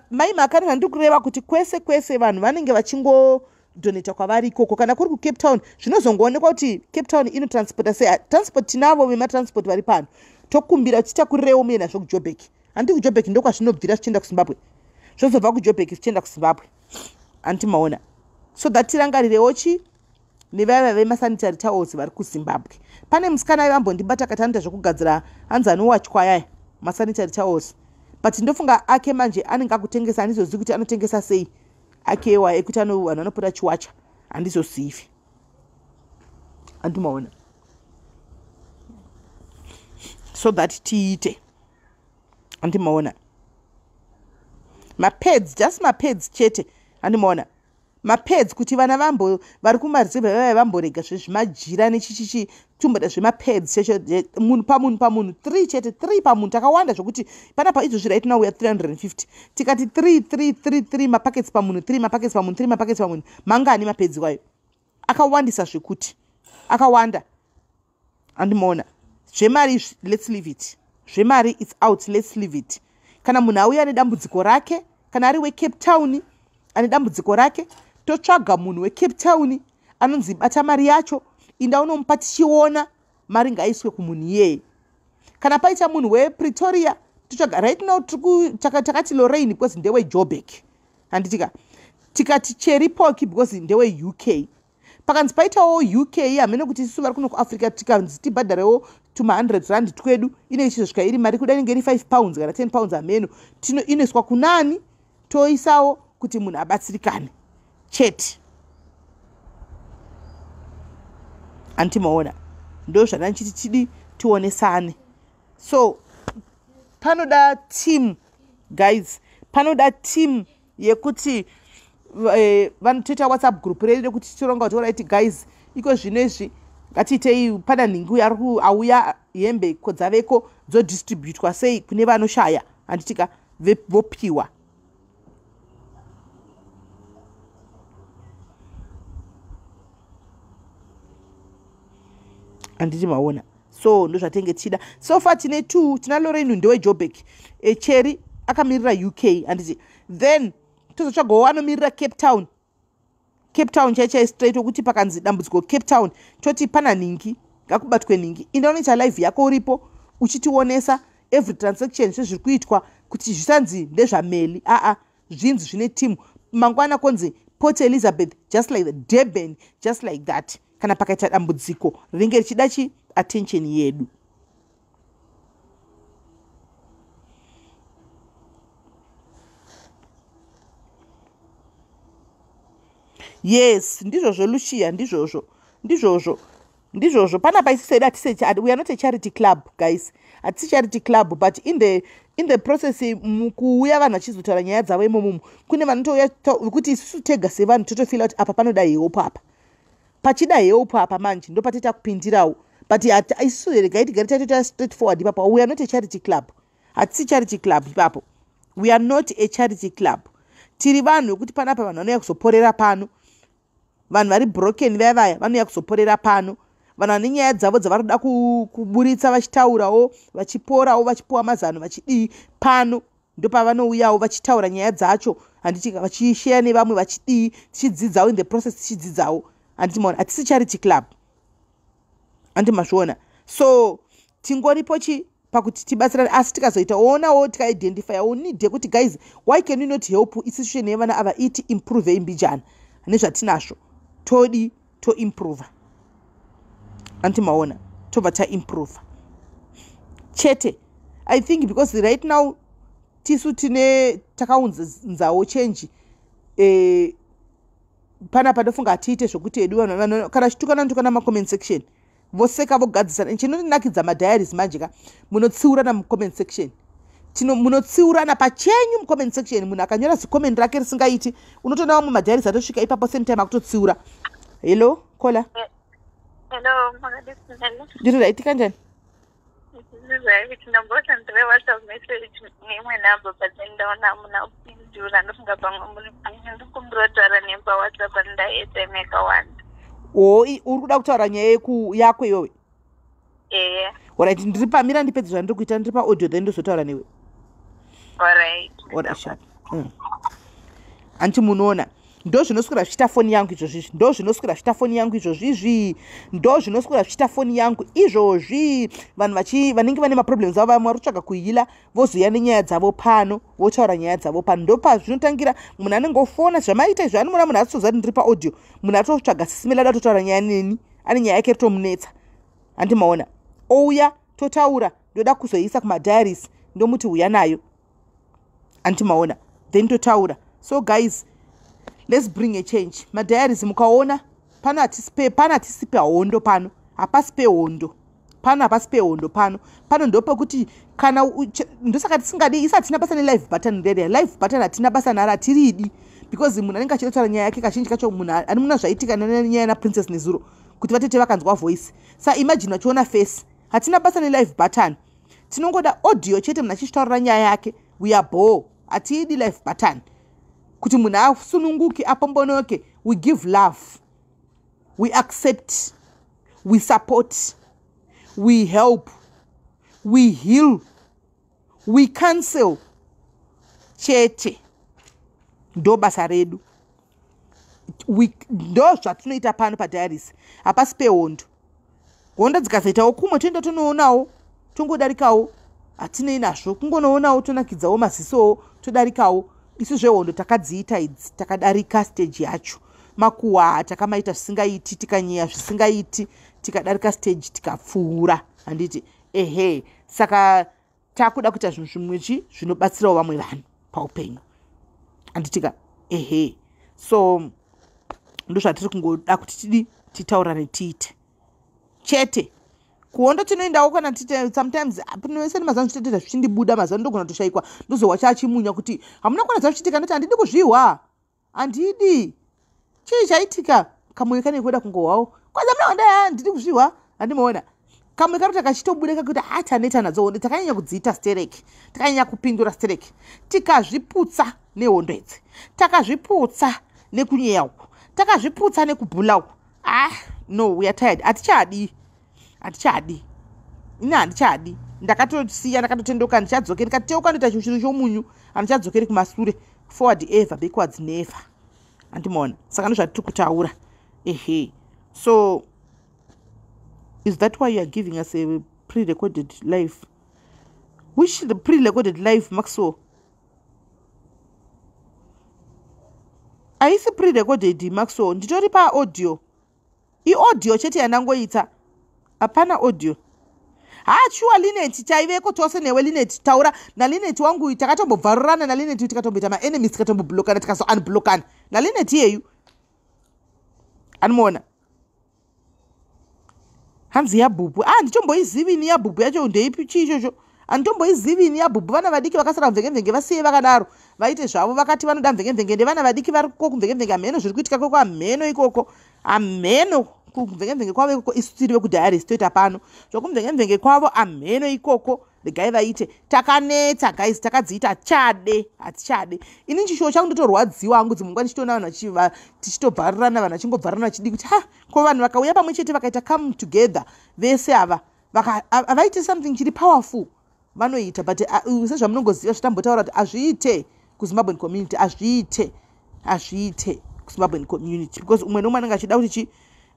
Mai Makani, vandiri kureva kuti kwese kwese vanhu vanenge vachingodonata kwavari ikoko. Kana kuri kuCape Town, zvinozongoonekwa kuti Cape Town inotransporta sei. Transport tinavo, vematransport vari pano. Tokumbira titakurirewo muye nazvo kuJobek, handi? KuJobek ndokwazvinobvira zvichienda kuZimbabwe, zvozobva kuJobek zvichienda kuZimbabwe, handiti maona? So that tirangarirewo chi nevaiva vemasanitary towels vari kuZimbabwe. Pane musikana aivambondibata kati anoita zvekugadzira, hanzi anowachwa yaya masanitary towels, but ndofunga ake manje anenge akutengesa. Handizozivi kuti anotengesa sei akewa ekuti vanhu vanopota chiwacha, handizozivi, handimaona? So that tiite, handimaona, mapads, just mapads chete, handimaona, mapads, kuti vana vambo vari kumaruzevha vaiva vamborega zvezvimajira nechichichi, tumboda zvemapads checho. Munhu pamunhu pamunhu 3 chete, 3 pamunhu. Takawanda zvokuti panapa izvozvi right now we are 350. Tikati 3 3 3 3 mapackets pamunhu, 3 mapackets pamunhu, 3 mapackets pamunhu, mangani mapads kwayo? Akawandisa zvekuti akawanda, handimaona? Zvemari, let's leave it. Zvemari, it's out, let's leave it. Kana munhu auya nedambudziko rake, kana ari weCape Town ane dambudziko rake, totsvaga munhu weCape Town anonzi bata mari yacho, inda unomupa, tichiona mari ngaiswe kumunhu iyeye. Kana paita munhu wePretoria, totsvaga. Right now takati Lorraine because ndeweJobek, handitika? Tikati Cherry Poki because ndeweUK. Pakanzi paitawo UK, hamene kuti isusu vari kuno kuAfrica, tikanzi tibhadharewo tuma100 rand twedu, ine ichizosvika iri mari kuda inenge iri 5 pounds kana 10 pounds, hameno inoiswa kunani, toisawo kuti munhu abatsirikane chete, handimaona? Ndo zvana ndichiti tidi tionesane. So panoda team, guys, panoda team yekuti vanotoita WhatsApp group redu rekuti tironga kuti, alright guys, iko zvino izvi ngatiitei, pana nhingi uyo ari auya, hembe kodzaveko dzodistributwa sei kune vanoshaya, handitika? Vopiwa. Handiti maona? So ndozvatenge tichida. So far tine two. Tina Lorraine, ndeweJobek, Echeri akamirira UK, handiti? Then tozotsvagawo anomirira Cape Town, Cape Town chai chai, straight, wekuti pakanzi dambudziko Cape Town, toti pana nhingi, ngakubatwe nhingi. Inda unoita live yako uripo, uchitionesa every transaction sezviri kuitwa, kuti zvisanzi ndezvameli, aa, zvinzi zvine team. Mangwana konzi Port Elizabeth, just like that, Durban, just like that. Kana pakaita dambudziko rinenge richida chi attention yedu. Yes, ndizvozvo Lucia, ndizvozvo, ndizvozvo, ndizvozvo. Panapa isusu edu hatisi, we are not a charity club, guys, hatisi charity club, but in the process, mukuuya vanhu vachizotaura nyaya dzavo imomomo, kune vanotouya kuti isusu tega sevanhu totofeela kuti apa panoda help, apa pachida help apa. Manje ndopatoita kupindirawo, but isusu regai tigare tatoita straight forward ipapo. We are not a charity club, hatisi charity club ipapo. We are not a charity club. Tiri vanhu vekuti panapa vanhu vanouya kuzoporera pano. Vanhu vari broken vaya vaya vanouya kuzoporera pano. Vanhu vane nyaya dzavo dzavari kuda kuburitsa vachitaurawo, vachiporawo, vachipiwa mazano, vachidii pano ndopavanouyawo vachitaura nyaya dzacho, handiti? Vachisheya nevamwe, vachidii, tichidzidzawo in the process, tichidzidzawo, handiti maona? Hatisi charity club, handiti mazviona? So tingoripo chi pakuti tibatsirane, asi tikazoita oonawo, tikaidentifyawo need yekuti, guys, why can you not help institution yevana ava iti improve imbijana nezvatinazvo, todi toimprova, handiti maona? Tobva taimprova chete, I think, because right now tisu tine takaunzawo change. Panapa ndofunga hatiite zvokuti edu vanhu kana chitukana tukana macomment section, voseka, vogadzisana. Chinondinakidza madiaries manje ka, munotsiurana mucomment section. Munotsiurana pachenyu mucomment section. Munhu akanyora zicomment rake risingaiti, unotoona vamwe madiaries atosvika ipapo same time akutotsiura. Hello, caller. Hello, makadini? Ndiri right, kanjani? Right, ndamboti ndire WhatsApp message neimwe namba, but then ndaona hamuna kupindura. Ndofunga pamwe muri busy. Ndikumbira kutaura nemi paWhatsApp, andida airtime yakawanda. O, uri kuda kutaura nyaya yako iyowe? Eya. Alright, ndiri pamira, ndipedze zvandiri kuita, ndiri paaudio, then ndozotaura newe. Alright. Alright, sharp. Anti munoona, ndo zvinoswera zvichiita foni yangu izvozvizvi, ndo zvinoswera zvichiita foni yangu izvozvizvi, ndo zvinoswera zvichiita foni yangu izvozvi. Vanhu vanenge vane maproblems avo, vamwe vari kutsvaga kuheala, vozoya nenyaya dzavo pano, votaura nyaya dzavo pano. Ndopazvinotangira. Munhu anenge ofona zvamaita izvo, anoona munhu asitoziva kuti ndiri paaudio. Munhu atotsvaga Sis Melly, ada kutotaura nyaya neni, ane nyaya yake ritomunetsa, handimaona? Ouya, totaura, ndoda kuzoisa kumadiaries, ndomuti uya nayo, handimaona? Then totaura. So guys, let's bring a change. Madiaries, mukaona pano, pano hatisi pehondo, pano hapasi pehondo, pano hapasi pehondo. Pano ndopekuti kana ndosaka tisingadi isi, hatina basa nelive button reria. Live button hatina basa naro, hatiridi, because munhu anenge achida kutaura nyaya yake. Kazhinji kacho munhu ani muna zvaitika nenyaya naPrincess nezuro, kuti vatete vakanzwa voice, sa imagine vachiona face. Hatina basa nelive button, tinongoda audio chete, munhu achitaurira nyaya yake, we are bo. Hatiidi live button kuti munhu asununguke, apombonoke. We give love, we accept, we support, we help, we heal, we counsel chete. Ndo basa redu, ndo zvatinoita pano padiaries. Hapasi pehondo. Hondo dzikazoitawo kumwe, toenda tonoonawo, tongodarikawo, hatinei nazvo. Kungonoonawo, tonakidzawo mazisowo, todarikawo. Isu zvehondo takadziita idzi, takadarika stage yacho. Makuhwa takamaita zvisingaiti, tikanyeya zvisingaiti, tikadarika stage, tikapfuura, handiti? Ehe, saka takuda kuita zvinhu zvimwe chi zvinobatsirawo vamwe vanhu paupenyu, handitika? Ehe, so ndozvatiri kungoda kuti tidi titaurane, tiite chete. Kuhondo tinoendawo kana tite sometimes seni mazuva zvichitoita zvichindibuda. Mazuva ndogona kutoshayikwa, ndozohwa chaachimunya kuti hamuna kuona zvachiitika. Ndoti handidi kuzvihwa, handidi. Chii chaitika? Kamwe kane kuda kungohwawo kwanza muna wanda, handidi kuzvihwa, handimaona? Kamwe karoti kachitobuda kakuti ataneta nadzo hondo, takanyanya kudziita stereki, takanyanya kupindura stereki, tikazviputsa nehondo idzi, takazviputsa nekunyeya uku, takazviputsa nekubhula uku. Ah no, we are tired. Hatichadi, hatichadi. Ini handichadi, ndakatosiya, ndakatotendoka, handichadzokeri. Ndikateuka ndoita chinhu chomunyu, handichadzokeri kumasure. Forward ever, backwards never, handimaona? Saka ndozvatiri kutaura. Ehe, so is that why you are giving us a pre-recorded live? Which the pre-recorded live, Maxwell? Haisi pre-recorded, Maxwell, nditori paaudio. Iaudio chete yandangoita, hapana audio. Hachuwa Linet, taiveko tose newe Linet. Taura naLinet wangu, takatombobvarurana naLinet, tikatomboita maenemies, tikatomboblokana, tikazounblokana naLinet iyeyu. Anomuona hanzi yabhubhu. Ah, nditomboizivini yabhubhu yacho ndeipi? Chii ichocho? Handitomboizivini yabhubhu. Vana vadiki vakasara mvenge-mvenge, vasiye vakadaro, vaite zvavo. Vakati vanoda mvenge-mvenge, ndevana vadiki vari ko kumvenge-mvenge. Hamheno zviri kuitika koko, hamheno ikoko, hamheno kumvenge-mvenge kwavo ikoko. Isu tiri vekudiaries, toita pano zvokumvenge-mvenge kwavo, hamheno ikoko. Regai vaite. Takanetsa guys, takadziita chade, hatichade. Ini chishuwo changu ndotorwadziwa hangu, dzimwe nguva ndichitoona vanhu tichitobvarirana, vanhu vachingobvarirana vachidi kuti ha, ko vanhu vakauya pamwe chete vakaita come together vese ava, havaite something chiri powerful vanoita. But sezvamunongoziva, zvitambotaura kuti hazviite kuZimbabwean community, hazviite, hazviite kuZimbabwean community, because umwe neumwe anenge achida kuti chi,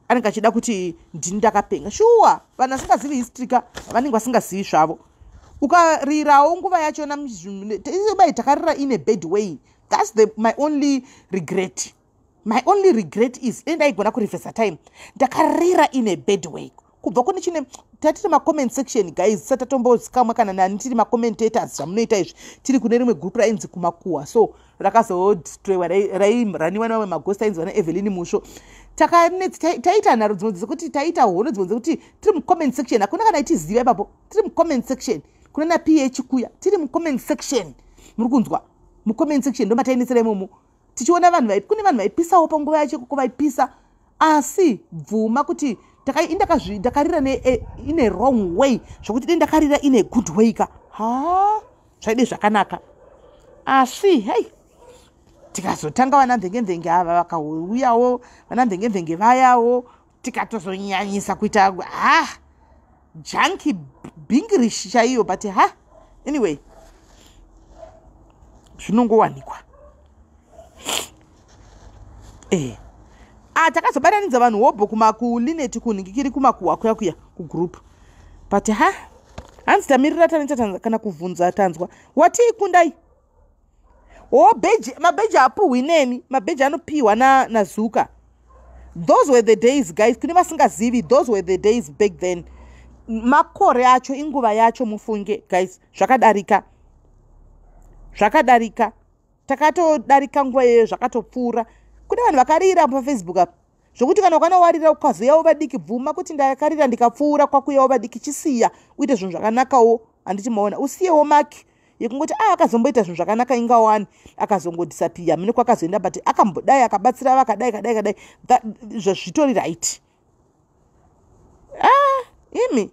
anenge achida kuti ndini ndakapenga. Shuwa, vanhu vasingazivi history ka, vanenge vasingazivi zvavo. Ukarirawo nguva yachona bai, takarira in a bad way. That's my only regret. My only regret is endaigona kureversa time. Ndakarira in a bad way kubva kune chine tatiri macomment section guys, tisati tatombozikamwa kana nani, tiri macommentators zvamunoita izvi, tiri kune rimwe group rainzi Kumakuhwa. So rakazodestroywa, rairaniwa nevamwe magost ainzi vana Evelyn Musho. Taita nharo dzimwe dzekuti taita hono, dzimwe dzekuti tiri mucomment section, hakuna kana itiziva ipapo. Tiri mucomment section kuna na ph kuya, tiri mucomment section, muri kunzwa, mucomment section ndomatainetsera imomo, tichiona vanhu, kune vanhu vaipisawo panguva yacho ikoko vaipisa. Asi bvuma kuti ndakarira in a wrong way, zvokuti dei ndakarira in a good way ka, ha, zvaide zvakanaka. Asi hei, tikazotanga vana mvengemvenge ava vakauyawo, vana mvengemvenge vayawo, tikatozonyanyisa kuita ha junky bingirish chaiyo. But ha, anyway, zvinongowanikwa. Ah, takazobatanidza vanhu hobho kumakulineti, kunhingikiri, kumakuhwa kuya kuya kugroup. But ha, hanzi tamirira taneta kana kuvhunza tanzwa watii kundai o beji, mabheji apuhwi neni, mabheji anopiwa naZuka. Those were the days guys, kune vasingazivi, those were the days back then. Makore acho, inguva yacho, mufunge guys, zvakadarika, zvakadarika, takatodarika nguva iyoyo, zvakatopfuura. Kune vanhu vakarira paFacebook apa zvokuti kana ukanawarira ukazoyawo vadiki, bvuma kuti ndakarira ndikapfuura, kwakuyawo vadiki, chisiya uite zvinhu zvakanakawo. Handiti maona, usiyewo maki yekungoti a akazomboita zvinhu zvakanaka ingawani, akazongodisappear mune kwakazoenda, but akambodai akabatsira vakadai kadai kadai, zvitori right. Ah, imi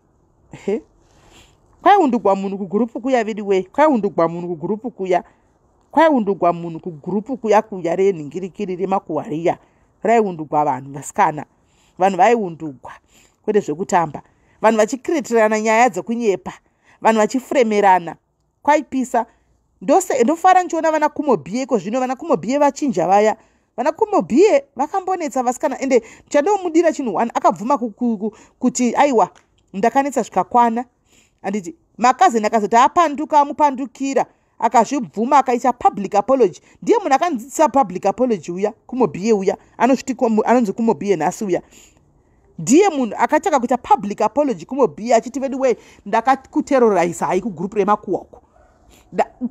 he, kwaiundugwa munhu kugroup kuya vediway, kwaiundugwa munhu kugroup kuya, kwaiundugwa munhu kugroup kuya kuya renhingirikiri remakuhwa riya, raiundugwa vanhu vasikana, vanhu vaiundugwa kwete zvekutamba, vanhu vachikiritirana nyaya dzekunyepa, vanhu vachifremerana, kwaipisa. Ndofara ndichiona vana Kumobhiye iko zvino, vana Kumobhiye vachinja vaya. Vana Kumobhiye vakambonetsa vasikana, ende chandomudira chinhu one, akabvuma kuti aiwa, ndakanetsa zvikakwana. Handiti makazeni akazoti apanduka, amupandukira, akazvibvuma, akaita public apology. Ndiye munhu akandzidzisa public apology uya, Kumobhiye uya anozviti anonzi Kumobhiye nhasi uya, ndiye munhu akatanga kuita public apology. Kumobhiye achiti, "Vedu wei, ndakakuterrorize hai kugroup remakuhwa uko."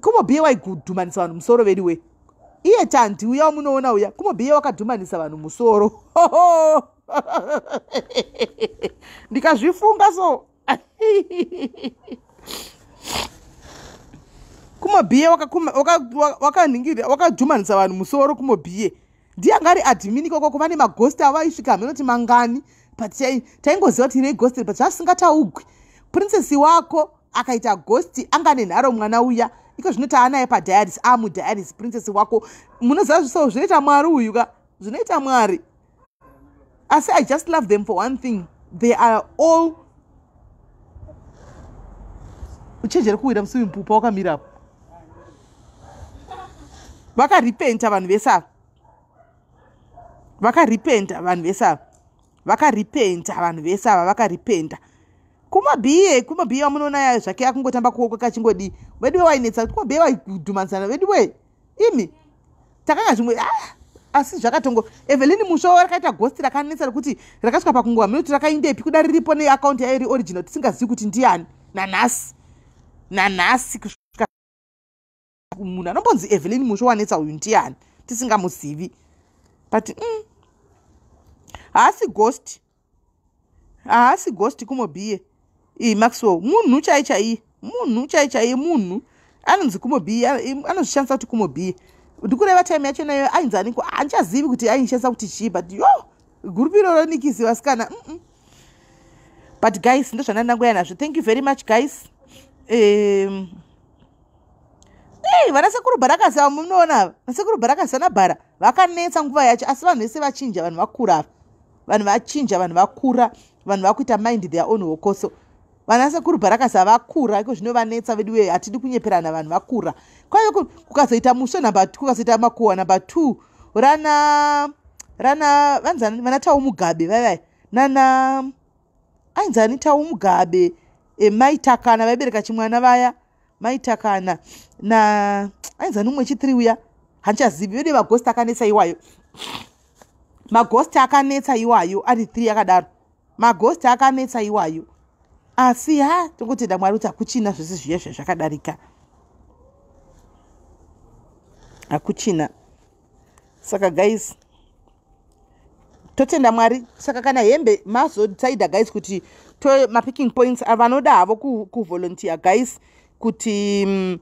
Kumobhiye waigudhumanisa vanhu musoro vedu wei. Iye Tandi uya wamunoona uya, Kumobhiye wakadhumanisa vanhu musoro. Ndikazvifunga so, Kumobhiye wakanhingira, wakadhumanisa vanhu musoro. Kumobhiye ndiye anga ari admin ikoko, vane maghost avo aisvika haminoti mangani, but taingoziva kuti ine ghost, but zvasingataugwi. Princess wako akaita ghost, anga nenharo mwana uya. Iko zvino taanaye padialysis, amudialysis princess wako. Munoziva zviso zvinoita Mwari uyu ka, zvinoita Mwari. Asi I just love them for one thing, they are all, uchenjere kuwira muswimming pool pawakamirapo, vakaripenta vanhu vese ava, vakaripenta vanhu vese ava, vakaripenta vanhu vese ava, vakaripenta. Kumabhiye, kumabhiye wamunoona yayo zvake akungotamba kuoko kachingodii veduwe, wainetsa kumabhiye, waidhumanisana veduwe. Imi takanga zvimwe, ah, asi zvakatongo Evelyn Musho rakaita ghost rakanetsa rekuti rakasvika pakunguva minoti rakaindepi, kuda riripo neakaunti yayo iri original, tisingazivi kuti ndiani nanhasi, nanhasi kusvika munhu anombonzi Evelyn Musho wanetsa uyu ndiani, tisingamuzivi. But haasi ghost, haasi ghost Kumobhiye iyi, Maxwell munhu chai chaiye, munhu chai chaiye, munhu anonzi Kumobhiye, anozvishandisa kuti Kumobhiye. Ndikureva time yacho nayo ainzi aniko, handichazivi kuti aishandisa kuti chii, but yo group iroro nikisi vasikana. But guys, ndozvandandangoya nazvo. Thank you very much guys. Ei, vana sekuru Bharakasi ava munoona ava, vasekuru Bharakasi vana Bhara vakanetsa nguva yacho, asi vanhu vese vachinja, vanhu vakura ava, vanhu vachinja, vanhu vakura, vanhu vakuita mind their own hokoso. Vana sekuru Bharakasi havakura iko zvino, vanetsa vedu wee, hatidi kunyeperana, vanhu vakura. Kwaive kukazoita musvo number, kukazoita makuhwa number two rana vanzani, vana Tau Mugabe vaivai nana ainzani Tau Mugabe, Maitakana vaibereka chimwana vaya, Maitakana na ainzani umwe chithree uya, handichazivi vedu. Maghost akanetsa iwayo, maghost akanetsa iwayo ari three akadaro, maghost akanetsa iwayo. Asi ha, tongotenda Mwari kuti hakuchina zvese zviya zvakadarika, hakuchina. Saka guys, totenda Mwari. Saka kana hembe mazodecida guys kuti to mapicking points, vanoda havo kuvolunteer guys kuti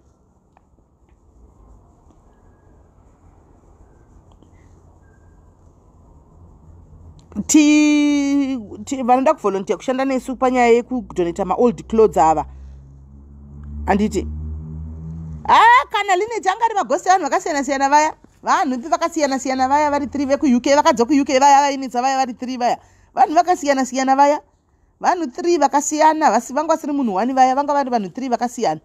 ti vanoda kuvolunteer kushanda nesu panyaya yekudonata maold clothes ava, handiti? A, kana Linet anga ari maghost evanhu vakasiyana siyana vaya, vanhu pi vakasiyana siyana vaya vari three vekuUK, vakadza kuUK vaya vainetsa vaya vari three vaya, vanhu vakasiyana siyana vaya, vanhu three vakasiyana, vanga vasiri munhu one vaya, vanga vari vanhu three vakasiyana,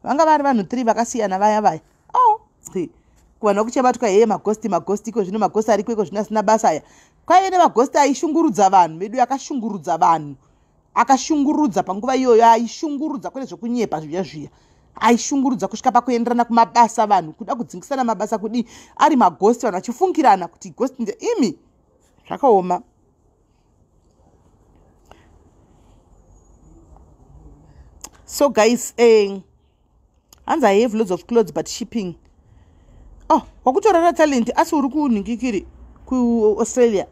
vanga vari vanhu three vakasiyana vaya vaya. Oh, tsi kuvanhu vakuchabatwa heye, maghost, maghost iko zvino, maghost ariko iko zvino asina basa aya. Kwaive nemaghost aishungurudza vanhu vedu, akashungurudza vanhu, akashungurudza panguva iyoyo, aishungurudza kwete zvekunyepa zviya zviya, aishungurudza kusvika pakuenderana kumabasa, vanhu kuda kudzingisana mabasa kudii, ari maghost, vanhu vachifungirana kuti ghost nde imi. Zvakaoma. So guys, hanzi I have loads of clothes but shipping. Oh, wakutorara Talent, asi uri kunhingikiri kuAustralia.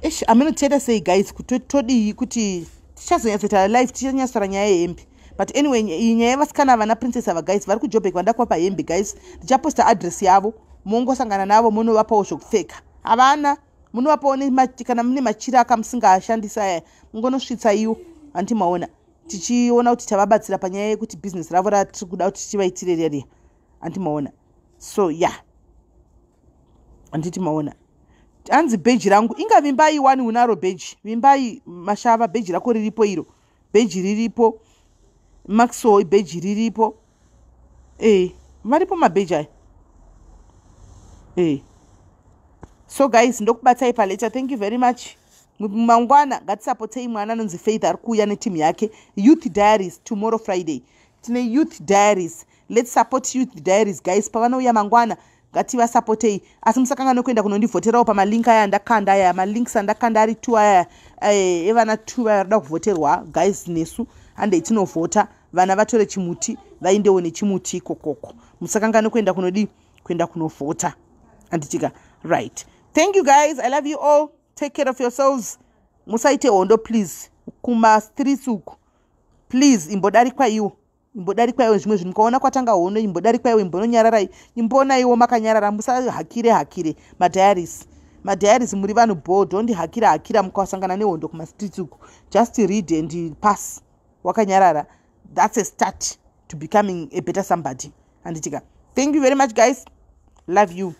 Ish, aminotiita sei guys? Kuti todii kuti tichazonyatsoita live, tichanyatsotaura nyaya yehembe? But anyway, iyi nyaya yevasikana vana Princess ava guys, vari kuJobek, vanoda kuvapa hembe guys. Ndichaposta address yavo, mongosangana navo, munovapawo zvokupfeka. Havana, munovapawo kana mune machira akamusingaashandisa aya, mungonosvitsa iwo, handiti? Maona, tichiona kuti tavabatsira panyaya yekuti bhizinesi ravo ratiri kuda kuti tichivaitire riya riya, handiti? Maona? So yeah, handiti maona? Hanzi bheji rangu inga Vimbai wani, unaro bheji Vimbai Mashava, bheji rako riripo iro, bheji riripo. Maxwell, bheji riripo. Varipo mabheji aya. So guys, ndokubatai palater. Thank you very much. Mangwana ngatisapotei mwana anonzi Faith, ari kuuya netimu yake, Youth Diaries. Tomorrow Friday tine Youth Diaries. Let's support Youth Diaries guys. Pavanouya mangwana ngativasapotei, asi musakanganwe kuenda kunondivhoterawo pamalink aya andakanda aya, malinks andakanda ari two aya, evana two vaya varida kuvhoterwa guys. Nesu handei tinovhota, vana vatore chimuti, vaendewo nechimuti ikokoko. Musakanganwe kuenda kunodi kuenda kunovhota, handitika? Right, thank you guys, I love you all. Take care of yourselves. Musaite hondo please kumastreets uku, please. Imbodarikwa iwo, imbodarikwa iwo. Zvimwe zvinhu mukaona kwatanga hondo, imbodarikwa iwo, imbononyararai, imbonaiwo makanyarara. Musahakire hakire madiaries, madiaries muri vanhu bo. Don't hakira hakira mukasangana nehondo kumastreets uku. Just read and pass wakanyarara. That's a start to becoming a better somebody, handitika? Thank you very much guys, love you.